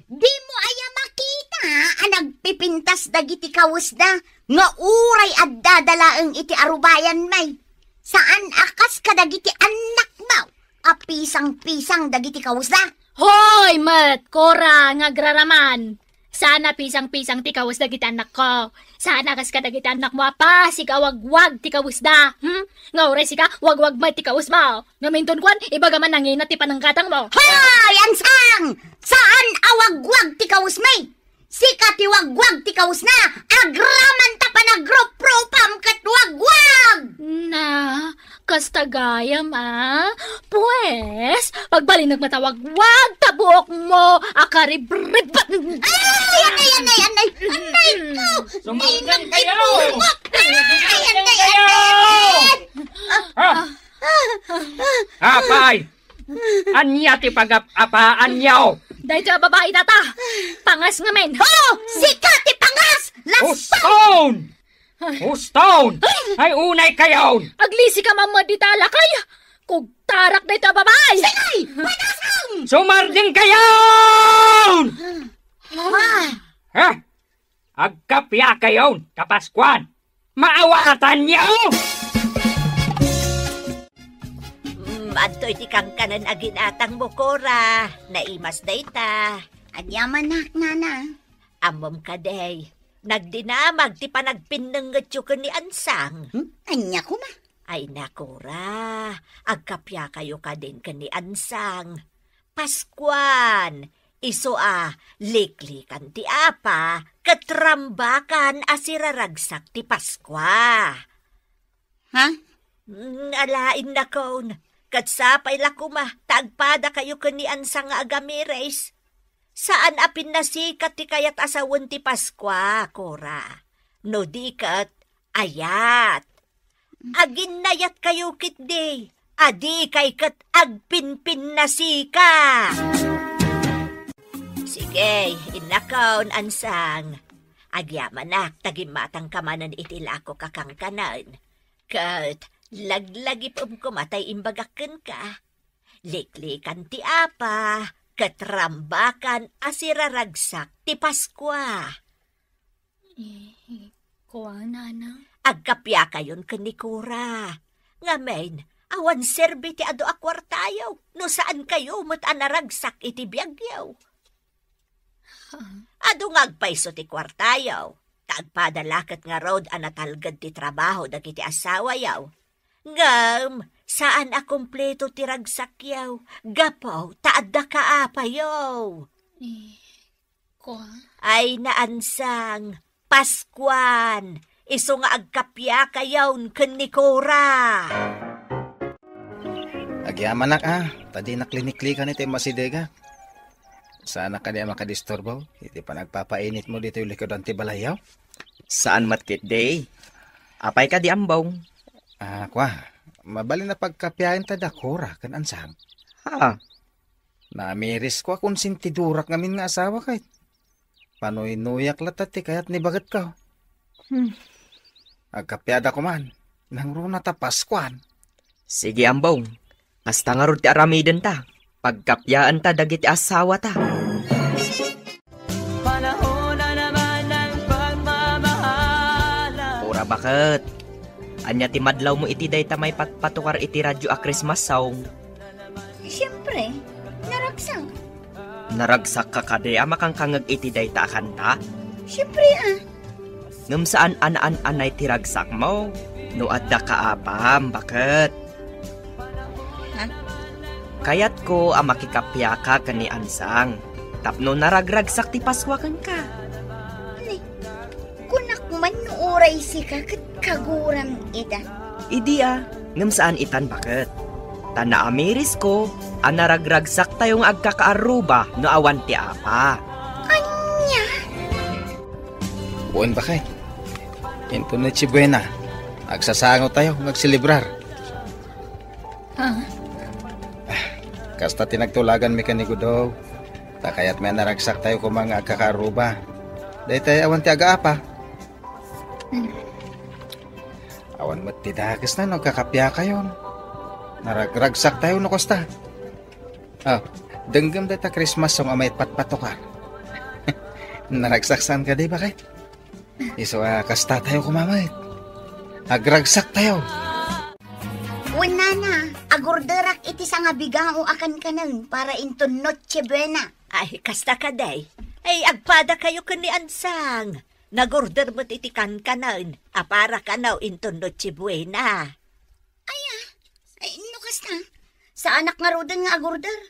Dimo aya makita a nagpipintas dagiti kawesda nga uray addada laeng iti arubayanmi? Saan a kas kadagiti annakmo a pisang-pisang dagiti kawesda? Hoy met, Cora, nga agraraman! Saan a pisang-pisang ti kawes dagiti annakko. Saan a kas kadagiti annakmo a pasig a wagwag ti kawesda. Hmm? Nga uray sika, wagwag met ti kawesmo. Ngem inton kuan, ibaga man nangina ti panangkatangmo. Hoy, Ansang! Saan a wagwag ti kawesmi? Sika ti wagwag ti kawesna. Agraman ta panagruprupam ket wagwag! Na, kasta gayam, a? Pues, pagbalinek met a wagwag ta buokmo a karibribet. Ay, anay, anay, anay, anay ko! Sumurgeng kayo! Ay, anay, anay, anay! Ah! Apay! Ania ti pagap-apaanyo? Daytoy a babai dayta. Pangas ngamin. Oh, sika ti pangas! Laspag! Huston! Huston! Ay, unay kayon! Aglisi ka mamad dita, lakay! Kugtarak dayta a babai! Sige! Padasan! Sumardeng kayon! Ah. Ha? Agkapia kayon, Kapaskuan! Maawatanyo! Mm, adtoy ti kankanan a ginatangmo, Cora. Naimas dayta. Agyamanak, nana. Ammom kadi, nagdinamag ti panagpinnengetyo ken ni Ansang. Hmm? Ania koma? Ay, Cora, agkapiakayo kadin ken ni Ansang. Paskuan, isu a liklikan ti apa, ket rambakan a siraragsak ti Paskua. Ha? Mm, alaen nakon, ket sapay la koma ta agpadakayo ken ni Ansang nga agamiris. Saan a pinnasikat ti kayat a sawen ti Paskua, Cora. No di ket, ayat. Aginnayatkayo ketdi, a dikay ket agpinpinnasika. Sige, innakon, Ansang. Agyamanak ta gimmatangka manen iti lakok a kankanan. Ket laglagipem koma tay imbagak kenka. Liklikan ti apa, ket rambakan a siraragsak ti Paskua. Eh, kuan, nana? Agkapiakayon ken ni Cora. Ngamin, awan serbi ti adu a kuartayo, no saankayo met a naragsak iti biagyo. Ah. Adu nga agpayso ti kuartayo, ta agpada la ket ngarud a natalged ti trabaho dagiti asawayo. Ngem, saan a kompleto ti ragsakyo, gapu ta adda kaapayo. Eh, Pasko, ha? Ay, Ansang, Paskuan, isu nga agkapiakayon ken ni Cora. Agyamanak, a, ta dinak liniklikan iti masidega. Saanak kadi a makadisturbo iti panagpapainitmo ditoy likudan ti balayyo? Saan met ketdi. Apay kadi, Ambong? A, kua, mabalin a pagkapiaentayo da Cora ken Ansang. Ha? Naamirisko a konsentidorak ngamin nga asawa ket. Panuynuyak latta ti kayat ni baketko. Hmm. Agkapiada koman. Nangruna ta Paskuan. Sige, Ambong. Kasta ngarud ti aramidenta. Pagkapiaanta dagiti asawata. Panahonan naman ng pagmamahalan. Cora, baket? Ania ti madlawmo iti dayta maipatpatukar iti radio a Christmas song? Siempre, naragsak. Naragsakka kadi a makankangeg iti dayta a kanta? Siempre, a. Ngem saan a naan-anay ti ragsakmo no addaka apam, baket? Ha? Kayatko a makikapiaka ken ni Ansang tapno naragragsak ti Paskua kenka. Ni, kunak man no uray sika ket kaguram ida. Idi a, ngem saan itan, baket? Ta naamirisko a naragragsaktayo nga agkakaarruba no awan ti apa. Ania? Wen, baket. Inton Noche Buena, agsasangotayo nga agselebrar. Ha? Kasta ti nagtulaganmi ken ni Gudo. Ta kayatmi a naragsaktayo koma nga agkakaarruba. Daytay awan ti agaapa. Hmm. Awan met ti dakesna no agkakapiakayon. Naragragsaktayo no kasta. A, denggem dayta Christmas song a maipatpatukar. Naragsak saan kadi, baket? Isu a kastatayo koma met. Agragsaktayo. Wen, nana, agurderak iti sangabigao a kankanen para inton Noche Buena. Ay, kasta kadi. Ay, agpadakayo ken ni Ansang. Nagurder met iti kankanen a para kano inton Noche Buena. Aya, ay, no kasta, saanak ngaruden nga agurder.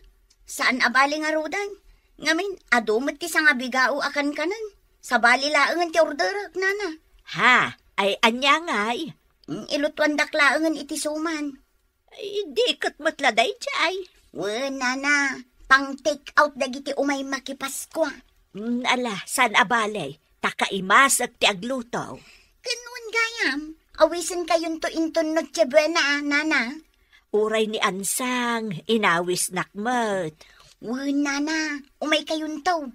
Saan a bale ngaruden. Ngamin, adu met ti sangabigao a kankanen. Sabali laengen ti orderek, nana. Ha? Ay, ania ngay? Mm, ilutuandak laengen iti suman. Ay, di ket met la daydiay. Wen, nana, pang-take out dagiti umay makipaskua. Mm, ala, saan a bale, ta kaimasek ti agluto. Ken wen gayam, awisenkayonto inton Noche Buena, nana. Uray ni Ansang, inawisnak met. Wen, nana, umaykayonto.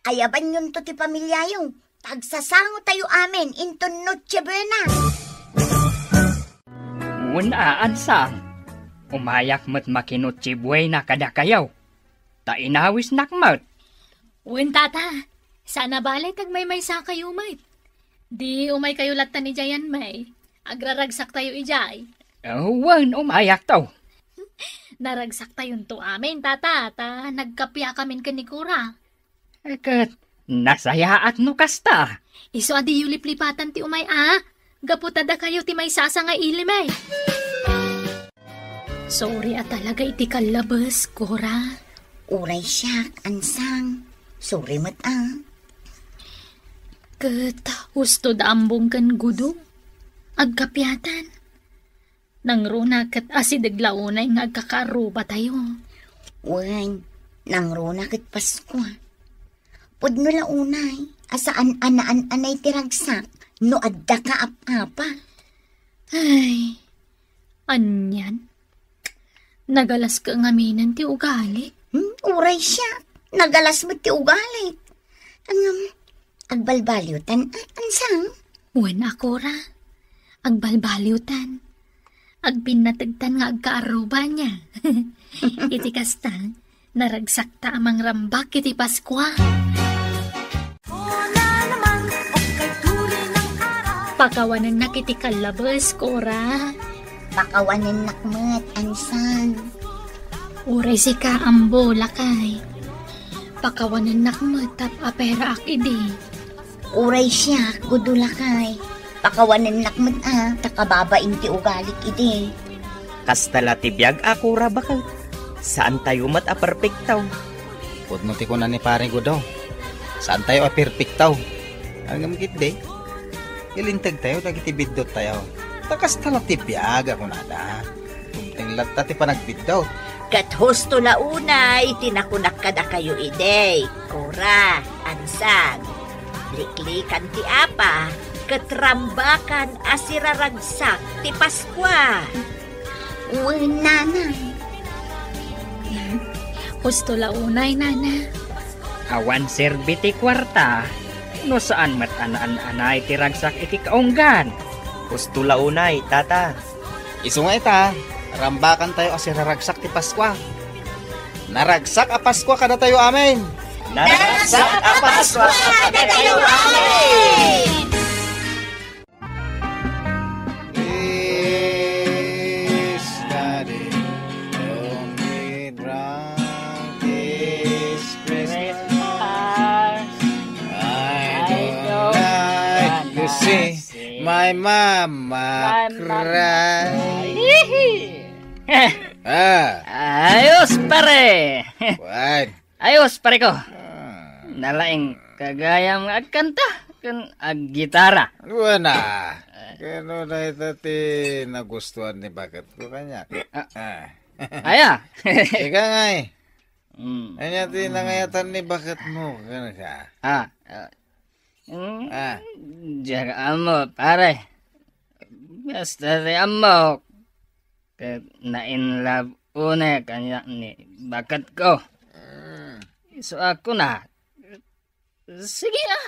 Ayabanyonto ti pamiliayo. Agsasangotayo amin inton Noche Buena. Wen a, Ansang, umayak met maki-Noche Buena kadakayo. Ta inawisnak met. Wen, tata, saan a bale ta agmaymaysakayo met. Di umaykayo latta idiayen, may. Agraragsaktayo idiay. Wen, umayakto. Naragsaktayonto amin, tata, ta nagkapiakamin ken ni Cora. Ket nasayaat no kasta. Isu a diyo liplipatan ti umay a, gapu ta dakayo ti maysasa nga ilim, ay. Sorry a talaga iti kallabes, Cora. Uray siak, Ansang. Sorry met a. Ket husto da Ambong ken Gudo. Agkapiatan. Nangruna ket asideg la unay nga agkakaarrubatayo. Wen, nangruna ket Paskua. Pudno la unay a saan a naan-anay ti ragsak no adda kaap-apa. Ay, anian? Nagalas ka ngaminen ti ugali? Hmm, uray siak. Nagalas met ti ugali. Ngem, agbalbaliwtan, a-, Ansang? Wen a, Cora. Agbalbaliwtan. Agpinnategtan nga agkaarruba nia. Iti kasta, naragsakta a mangrambak iti Paskua. Pakawanennak iti kallabes, Cora. Pakawanennak met, Ansang. Uray sika, Ambo, lakay. Pakawanennak met tapno aperaak idi. Uray siak, Gudo, lakay. Pakawanennak met a, ta kababain ti ugalik idi. Kasta la ti biag a, Cora, baket. Saantayo met a perpekto. Pudno ti kuna ni Pare Gudo. Saantayo a perfecto. Ngem ketdi, ilintegtayo dagiti bidduttayo. Ta kasta la ti biag a kunada. Dumteng latta ti panagbiddut. Ket husto la unay ti nakunak kadakayo idi, Cora, Ansang. Liklikan ti apa, ket rambakan a siraragsak ti Paskua. Wen, Nana. Husto la unay, Nana. Awan serbi ti kuarta, no saan met a naan-anay ti ragsak iti kaunggan. Husto la unay, Tata. Isu nga ita, rambakantayo a siraragsak ti Paskua. Naragsak a Paskua kadatayo amin! Naragsak a Paskua kadatayo amin! This study only drunk is Christmas. I don't like to see my mama cry. Ah. Ayos, pare. Wan. Ayos, pare ko. Ah. Nalaing kagayam nga agkanta ken aggitara. Wana. Kano na ita ti nagustuhan ni baket ko kanya? Ah. Ah. Aya. Ika nga eh. Mm. Anya ti nangayatan ni baket mo, kano ka? Ah. Ah. Mm, ah. Diak ammo, pare. Basta ti ammo, ket na-in love unay kaniak ni baket ko. Mm. Isu a kuna, sige, ah,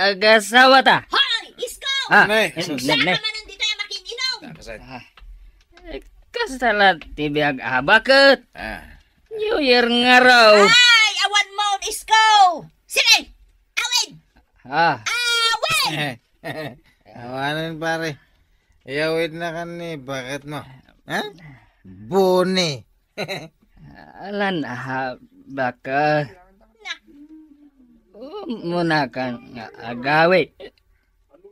agasawata. Hoy, Isko! Ah, ne, ne, ne. Sus. Saan ka man ditoy a makin-inom? Ah, kasay. Ah. Eh, kasta la ti biag a baket. Ah. New Year nga raw. Ay, awan mo, Isko! Sige, awid! Ah. Awid! Awanen, pare. Iyawid na kan ni baket mo. Ha? Boni. Alan, aha, baka. Na. Muna kan nga agawid.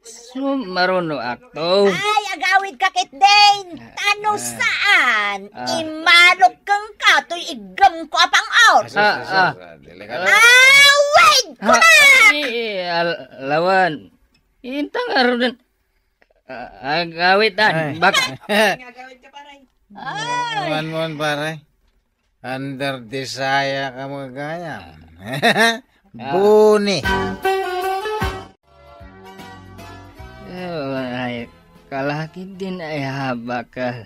Sumaruno akto. Ay, agawid ka, Kitdin. Tano saan? Ah. Imalok kang katoy iggam ko a pang-or. Ah, ah. Delikado. Awid ko na! Ay, al-, lawan. Intang aruden. Ah, agawitan. Ay. Bak- Agawid ka, pare. Ay. Wan mo, pare. Under desire ka mo gayam. Ah. Buni. Eh, ay, kalaki din ay habak, ah.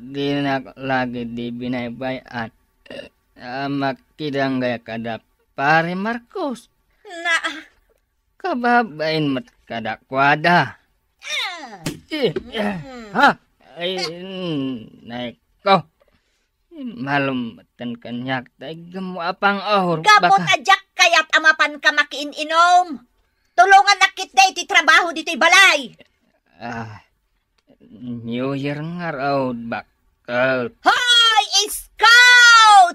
Di na lagi di binaybay-an. Ah, makidanggay kada pare Marcos. Na, kababain met kadakuada. Ah. Eh, eh, ha? Ay, mm, nay ko. Malum metten kaniak, ta iggam mo a pang-or, gapu baka ta diak kayat a mapanka makiin-inom. Tulongannak ketdi iti trabaho ditoy balay. Ah, New Year ngarud, bakket. Hoy, Isko!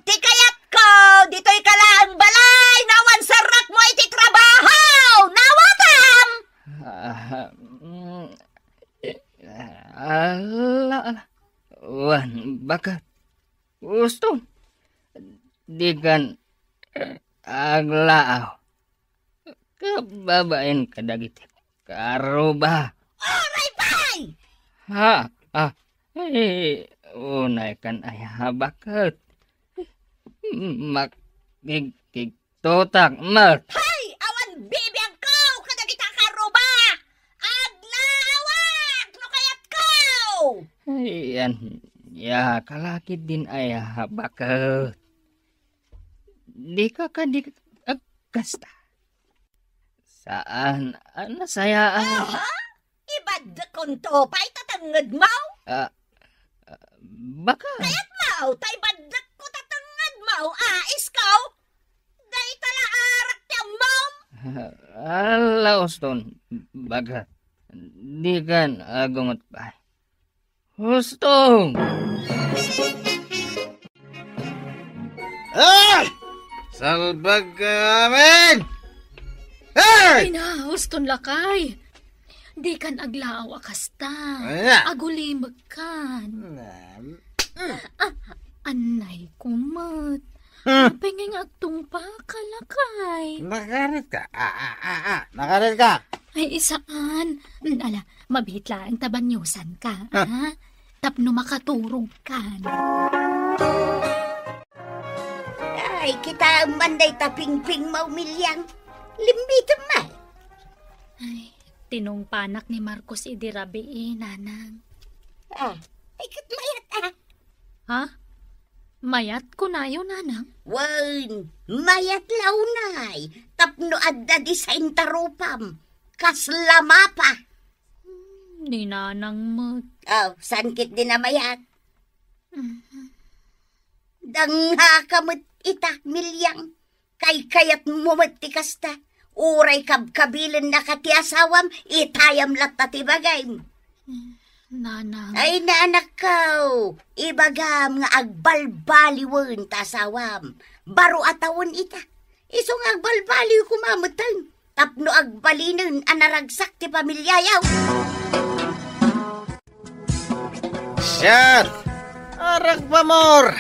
Ti kayatko, ditoy ka laeng balay, no awan sarrakmo iti trabaho! Nawatam! Ah, mm, ala, ala. Wan, bakket. Gusto. Dikan aglaaw. Kababain kadagiti karuba. Uray pay! Ha? Ah, eh, unay kan ay habakot. Makigkigtotak met. Hay! Awan bibiagko kadagiti karuba! Aglaawak no kayatko! Ay, yan. Ya, kalaki din ay habakot. Di ka kadi agkasta. Saan a nasayaan? Aha? Ibaddekonto pay ta tengngedmo? Ah, ah, baka. Kayatmo ta ibaddekko ta tengngedmo, ah, Isko? Dayta la arak ti ammom? Ala, Uston, baka. Dikan agungot pay. Husto! Ah! Salbag kayo amin! Hey! Ay na, huston lakay. Dikan aglaaw a kasta. Ay na. Agulimekkan. Nam- Ah, anay kumet. Hmm. Apay ngay nga agtungpal ka, lakay? Nakarit ka? Ah, ah, ah, ah. Nakarit ka? Ay, isaan. Mm, ala, mabiit laeng ta banyosan ka, Ah. ha? Tapno makaturog ka. Ay, kitaem man dayta pingping, Maw Milyang. Limbitem man. Ay, tinungpanak ni Marcos idi rabii, Nanang. Ah, ay, ket mayat, ah. Ha? Mayat kunayo, Nanang? Wen, mayat la unay, tapno adda design ta rupam. Kasla mapa. Hmm, ni Nanang met. Oh, saan ketdi a mayat? Mhm. Dangngaka met ita, Milyang. Kaykayatmo met ti kasta. Uray kabkabilennaka ti asawam, itayam latta ti bagim. Nanang. Ay, naanakko, ibagam nga agbalbaliwen ta asawam. Baro a tawen ita. Isu nga agbalbaliw koma metten, tapno agbalinen a naragsak ti pamiliayo. Shot! Arak pa more!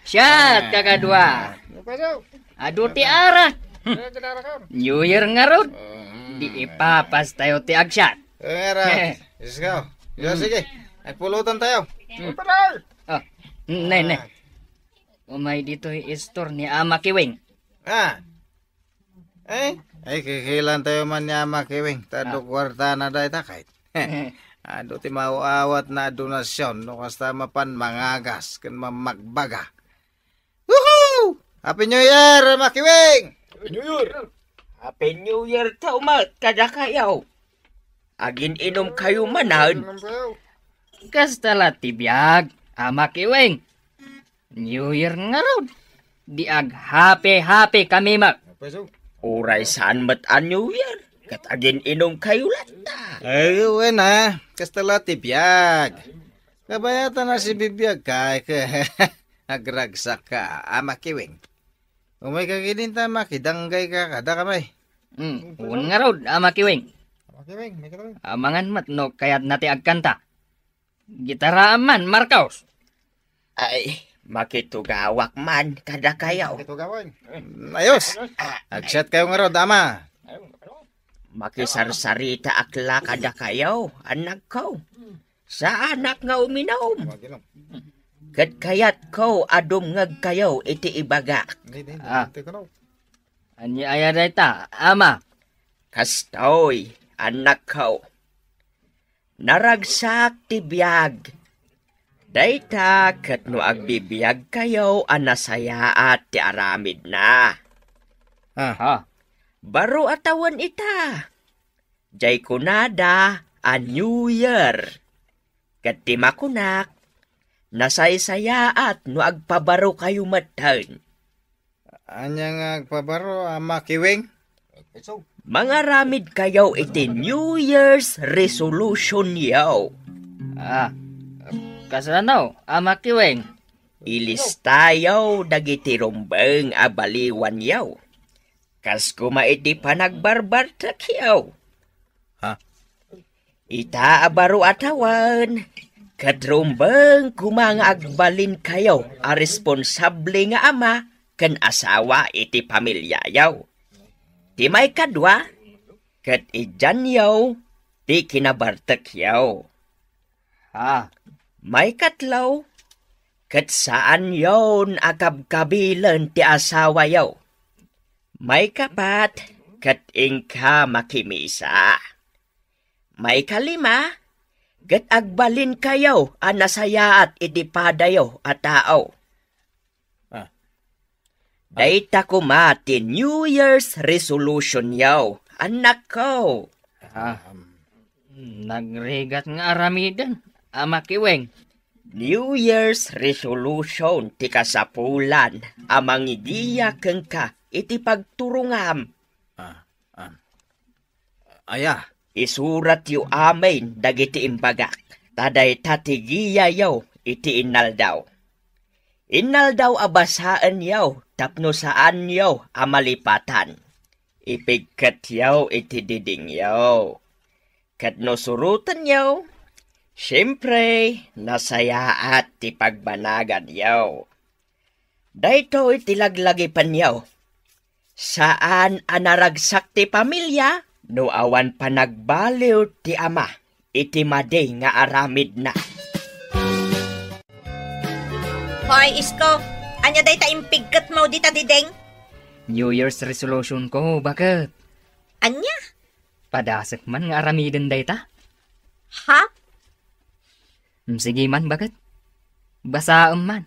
Shot, kakadua. Ano pa daw? Adu ti arak. Ano ti arak, ah? New Year ngarud. Mm. Di ipapas tayo ti agshot. Eh, arak. Eh. Iskaw. Yo, Mm. sige. Agpulutan tayo. Mm. Ano pa daw? Oh. Ne, ne. Ah. Umay ditoy istor ni Ama Kiwing. Ah. Eh? Ay, kikilan tayo man ni Ama Kiwing. Ta adu Ah. kuartana dayta kayat. Adu ti maawat na donasyon no kasta mapan mangagas ken mamagbaga. Woohoo! Happy New Year, Ama Kiwing! Happy New Year! Happy New Year tayo met kadakayo. Agin-inom kayo manen. Agin-inom kayo. Kasta la ti biag, Ama Kiwing. New Year ngarud. Di ag-happy-happy kami met. Uray saan met a New Year, ket agin-inom kayo latta. Ay, wen a, kasta la ti biag. Kabayatan a sibibiag ka, ket agragsak ka, Ama Kiwing. Umay ka ket inta, makidanggay ka kadakami. Hmm, wen ngarud, Ama Kiwing. Ama Kiwing, may ka, Kiwing. Amangan met no kayatna ti agkanta. Gitaraam man, Marcos. Ay, makitugawak man kadakayo. Makitugawan. Ayos. Ah, Agshot kayo ngarud, Ama. Makisarsaritaak la kadakayo, annakko. Saanak nga uminom. Ket kayatko a dumngegkayo iti ibagak. Hindi, hindi, hindi, Ah. hindi ko, no. Ania aya dayta, Ama? Kastoy, annakko. Naragsak ti biag. Dayta ket no agbibiagkayo a nasayaat ti aramidna. Ah. Ha? Baro a tawen ita. Jay kunada a New Year. Ket ti makunak, nasaysayaat no agpabarokayo metten. Ania nga agpabaro, Ama Kiwing? Mangaramidkayo iti New Year's resolution yo. Ah, kasano, Ama Kiwing? Ilistayo dagiti rumbeng a baliwanyo. Kas koma iti panagbarbartekyo. Ha? Ita a baro a tawen, ket rumbeng koma nga agbalinkayo a responsable nga ama ken asawa iti pamiliayo. Ti maikadua, ket idianyo ti kinabartekyo. Ha? Maikatlo, ket saanyon a kabkabilen ti asawayo. Maikapat, ket inka makimisa. Maikalima, ket agbalinkayo a nasayaat iti padayo a tao. Ah. Dayta koma ti New Year's resolution yo, annakko. Ah, nagrigat nga aramiden, Ama Kiweng. New Year's resolution ti kasapulan a mangigiya kenka iti pagturongam. Ah, ah. Aya? Isuratyo amin dagiti imbagak, ta dayta ti giyayo iti innaldaw. Innaldaw a basaenyo tapno saanyo a malipatan. Ipigketyo iti didingyo. Ket no surotenyo, siempre, nasayaat ti pagbanaganyo. Daytoy ti laglagipenyo. Saan a naragsak ti pamilia no awan panagbaliw ti ama iti madi nga aramidna. Hoy, Isko, ania dayta impigketmo dita diding? New Year's resolution ko, baket. Ania? Padasek man nga aramiden dayta. Ha? Mm, sige man, baket. Basaem man.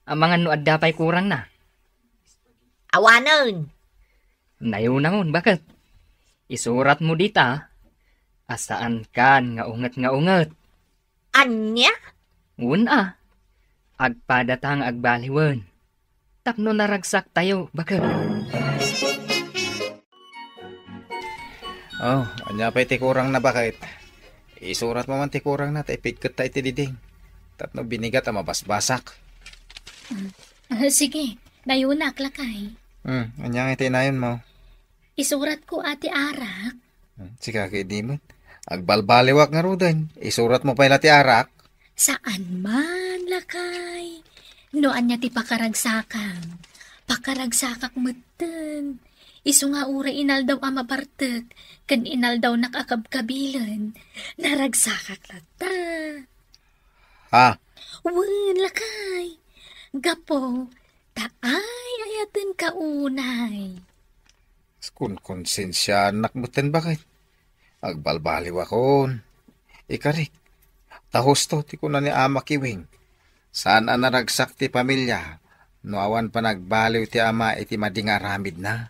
Amangan no adda pay kurangna. Awanen. Nayunangon, baket. Isuratmo dita a saankan nga unget nga unget. Ania? Wen a. Agpadata nga agbaliwen. Tapno naragsaktayo, baket. Oh, ania pay ti kurangna, baket? Isuratmo man ti kurangna ta ipigketta iti diding. Tapno binigat a mabasbasak. Ah, sige, nayunak, lakay. Hmm, ania nga iti inayonmo? Isuratko a ti arak. Hmm, sika ket idi met. Agbalbaliwak ngaruden. Isuratmo pay la ti arak. Saan man, lakay. No ania ti pakaragsakam, pakaragsakak metten. Isu nga uray inaldaw a mabartek ken inaldawnak a kabkabilen, naragsakak latta. Ha? Wen, lakay. Gapu ta ay-ayatenka unay. Kunkonsensianak metten, baket. Agbalbaliwakon. Ikarik, ta husto ti kuna ni Ama Kiwing. Saan a naragsak ti pamilia no awan panagbaliw ti ama iti madi nga aramidna.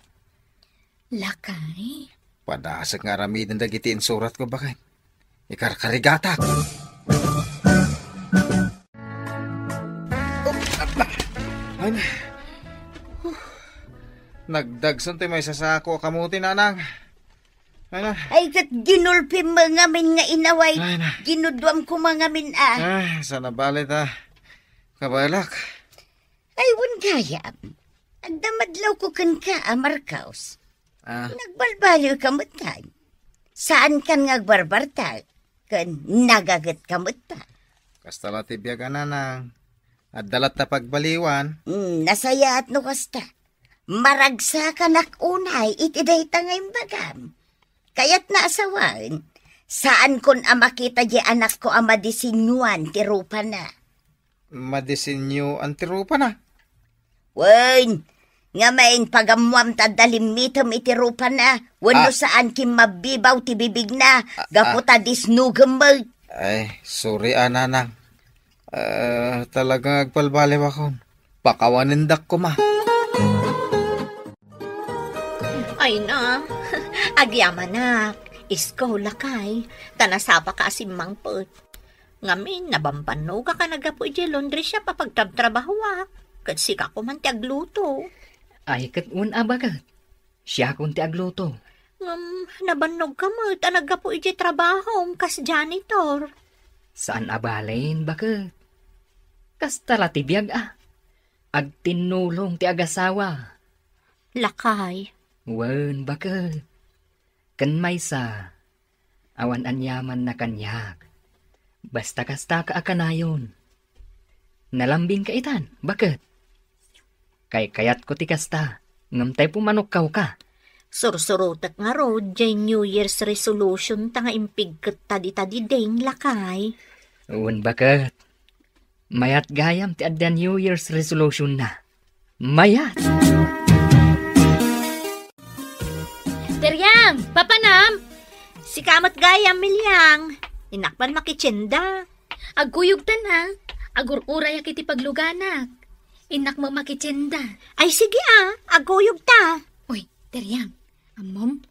Lakay? Padasek nga aramiden dagiti insuratko, baket. Ikarkarigatak. Ay, na. Huh. Nagdagsen ti maisasako a kamuti, nanang. Ay, na. Ay, ket ginulpim ngamin nga inaway. Ay, na. Ginuduam koma ngamin a. Ay, sana bali ta. Kabalak. Ay, wen gayam. Agdamadlawko kenka a Marcos. Ah. Nagbalbaliw ka met, tay. Saan kan nga agbarbarta, ken nagaget ka met, tay. Kasta la ti biag a nanang. Adda latta pagbaliwan. Hmm, nasayaat no kasta. Maragsakanak unay iti dayta nga imbagam. Kayatna a sawen, saankon a makita di anakko a madisenyoan ti rupana. Madisenyoan ti rupana? Wen, ngamin, pagammoam ta adda limmitem iti rupana, wenno Ah. saan kimmabbibaw ti bibigna, Ah, gapu ah. ta disnogem met. Ay, sorry a, nanang. Ah, talagang agbalbaliwakon. Pakawanendak koma. Ay na, agyamanak, Isko, lakay, ta nasapaka a simmangpet. Ngamin, nabambannogak a naggapu idiay laundry shop a pagtrabtrabahoak, ket sika koman ti agluto. Ay, ket wen a, baket. Siakon ti agluto. Ngem, nabannogka met a naggapu idiay trabahom kas janitor. Saan a balen, baket. Kasta la ti biag a. Agtinnulong ti agasawa. Lakay. Wen, baket. Ken maysa, awan aniamanna kaniak. Basta kastaka a kanayon. Nalambingka itan, baket. Kaykayatko ti kasta, ngem tay pumanokkawka. Sursurotek ngarud jay New Year's resolution ta nga impigketta dita diding, lakay. Wen, baket. Mayat gayam ti adda New Year's resolution-na. Mayat! Teriang, papanam? Sika met gayam, Miliang. Innak man makitienda. Agkuyogtan a. Agur-urayak iti pagluganak. Innak met makitienda. Ay, sige a. Agkuyogta. Uy, Teriang, ammom,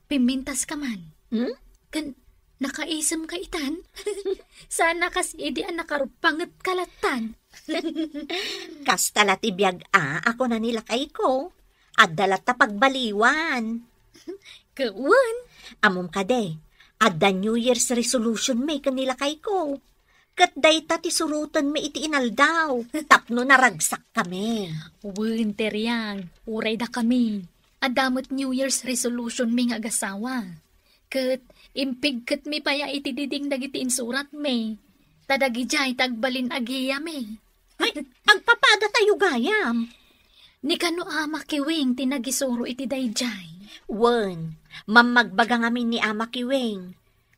pimmintas ka man. Hmm? Ken, nakaisemka itan? Sana kas idi a nakarupanget ka lattan. Kasta la ti biag a, a kuna ni lakayko. Adda latta pagbaliwan. Ket wen? Ammom kadi, adda New Year's resolution mi ken ni lakayko. Ket dayta ti surotenmi iti inaldaw, tapno naragsakkami. Wen, Teriang, uray dakami. Adda met New Year's resolution mi nga agasawa. Ket impigketmi pay a iti diding dagiti insuratmi. Ta dagidiay ti agbalin a giyami. Ay, agpapada tayo gayam. Ni kano Ama Kiwing ti nagisuro iti daydiay? Wen, mammagbaga ngamin ni Ama Kiwing.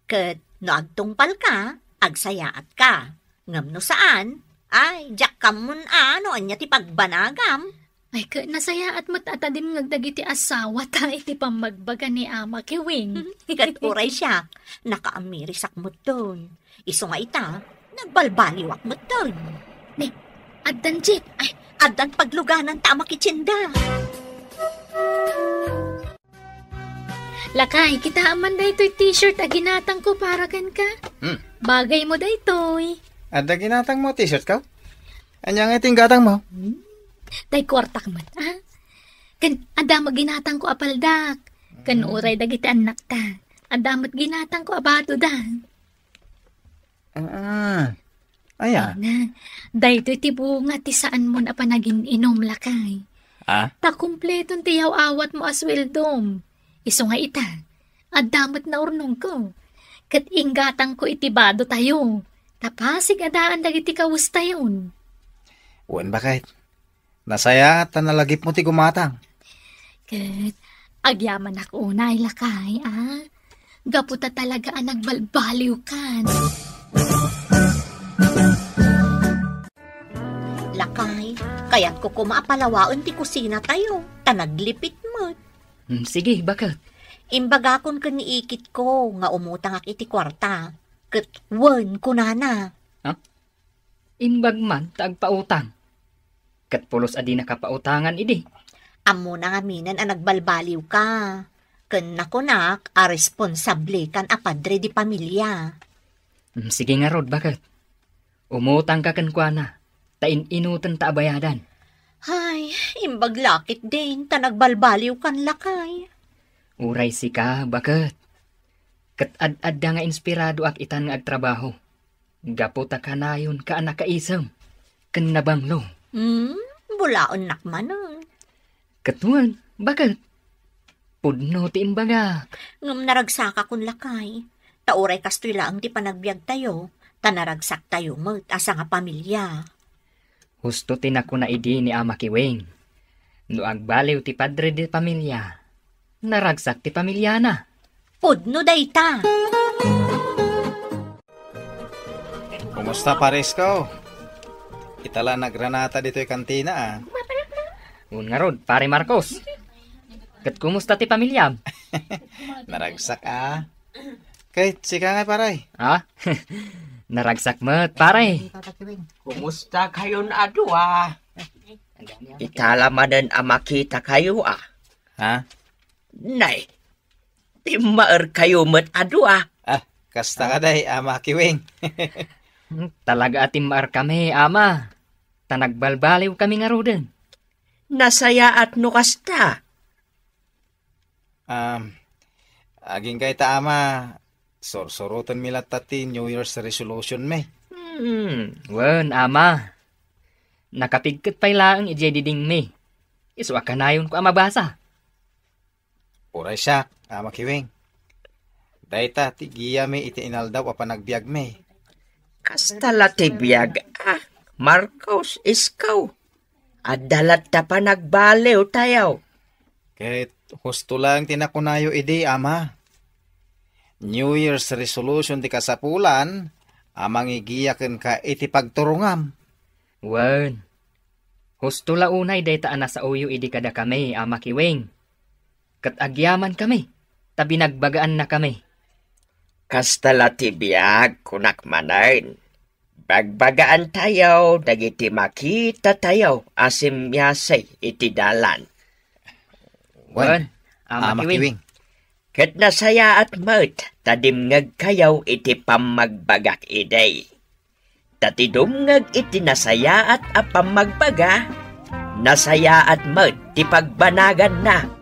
Ket no agtungpal ka, agsayaat ka. Ngem no saan, ay, diak kammon a no ania ti pagbanagam. Ay, ket nasayaat met a tadimngeg dagiti asawa ta iti pammagbaga ni Ama Kiwing. Ket uray siak, nakaamirisak metten. Isu nga ita, nagbalbaliwak metten. Ni, addan jeep. Ay, addan pagluganan ta a makitienda. Lakay, kitaem man daytoy t-shirt a ginatangko para kenka. Hmm. Bagay mo daytoy. Adda ginatang mo t-shirt ko? Ania nga iti gatang mo? Hmm. Tay kuartak met, ha? Ken adda met ginatangko a paldak. Ken Hmm. uray dagiti annakta. Adda met ginatangko a badoda. Ah, aya. Ay na, daytoy ti bunga ti saanmon a panagin-inom, lakay. Ah? Ta kumpleton ti yaw-awatmo a sueldom. Isu nga ita, adda met naurnongko. Ket inggatangko iti badotayo. Ta pasig a daan dagiti kawestayon. Wen, baket. Nasayaat ta nalagipmo ti gumatang. Ket agyamanak unay, lakay, a? Gapu ta talaga a nagbalbaliwkan. Lakay, kayatko koma a palawaen ti kusinatayo, ta naglipit met. Hmm, sige, baket. Imbagakon ken ni ikitko nga umutangak iti kuarta. Ket wen, kunana. Ha? Imbag man ta agpautang. Ket pulos a dinaka pautangan idi. Ammona ngaminen a nagbalbaliwka. Ken nakunak a responsablekan a padre di pamilia. Mm, sige ngarud, baket. Umutangka kenkuana, ta in-inutenta a bayadan. Ay, imbag la ketdin ta nagbalbaliwkan, lakay. Uray sika, baket. Ket ad-adda nga inspiradoak itan nga agtrabaho. Gapu ta kanayonka a nakaisem ken nabanglo. Hmm, bulaennak manen. Ket wen, baket? Pudno ti imbagak. Ngem naragsakakon, lakay. Ta uray kastoy laeng ti panagbiagtayo, ta naragsaktayo met a sangapamilia. Husto ti nakuna idi ni Ama Kiwing. No agbaliw ti padre de pamilia, naragsak ti pamiliana. Pudno dayta. Kumusta, paresko? Ita la nagranata ditoy kantina, a. Wen ngarud, Pare Marcos. Ket kumusta ti pamiliam? Naragsak, a. Ket sika nga, pare? Ha? Naragsak met, pare. Kumusta kayon a dua? Ita la manen a makitakayo, a. Ha? Nay, timmaerkayo met a dua. Ah, kasta ka, day, Ama Kiwing. Hmm, talaga a timmaerkami, Ama. Ta nagbalbaliwkami ngaruden. Nasayaat no kasta. Um, agingga ita, Ama, sursurotenmi latta ti New Year's resolution mi. Hmm, wen, Ama. Nakapigket pay laeng idiay didingmi. Isu a kanayonko a mabasa. Uray siak, Ama Kiwing. Dayta ti giyami iti inaldaw a panagbiagmi. Kasta la ti biag, a, Marcos, iskaw. Adda latta panagbaliwtayo. Ket husto laeng ti nakunayo idi, Ama. New Year's resolution ti kasapulan a mangigiya kenka iti pagturongam. Wen, husto la unay dayta a nasaoyo idi kadakami, Ama Kiwing. Ket agyamankami, ta binagbagaannakami. Kasta la ti biag, kunak manen. Bagbagaantayo dagiti makitatayo a simmiasay iti dalan. Wen, Ama Kiwing. Ket nasayaat met ta dimngegkayo iti pammagbagak idi. Ta ti dumngeg iti nasayaat a pammagbaga, nasayaat met ti pagbanaganna.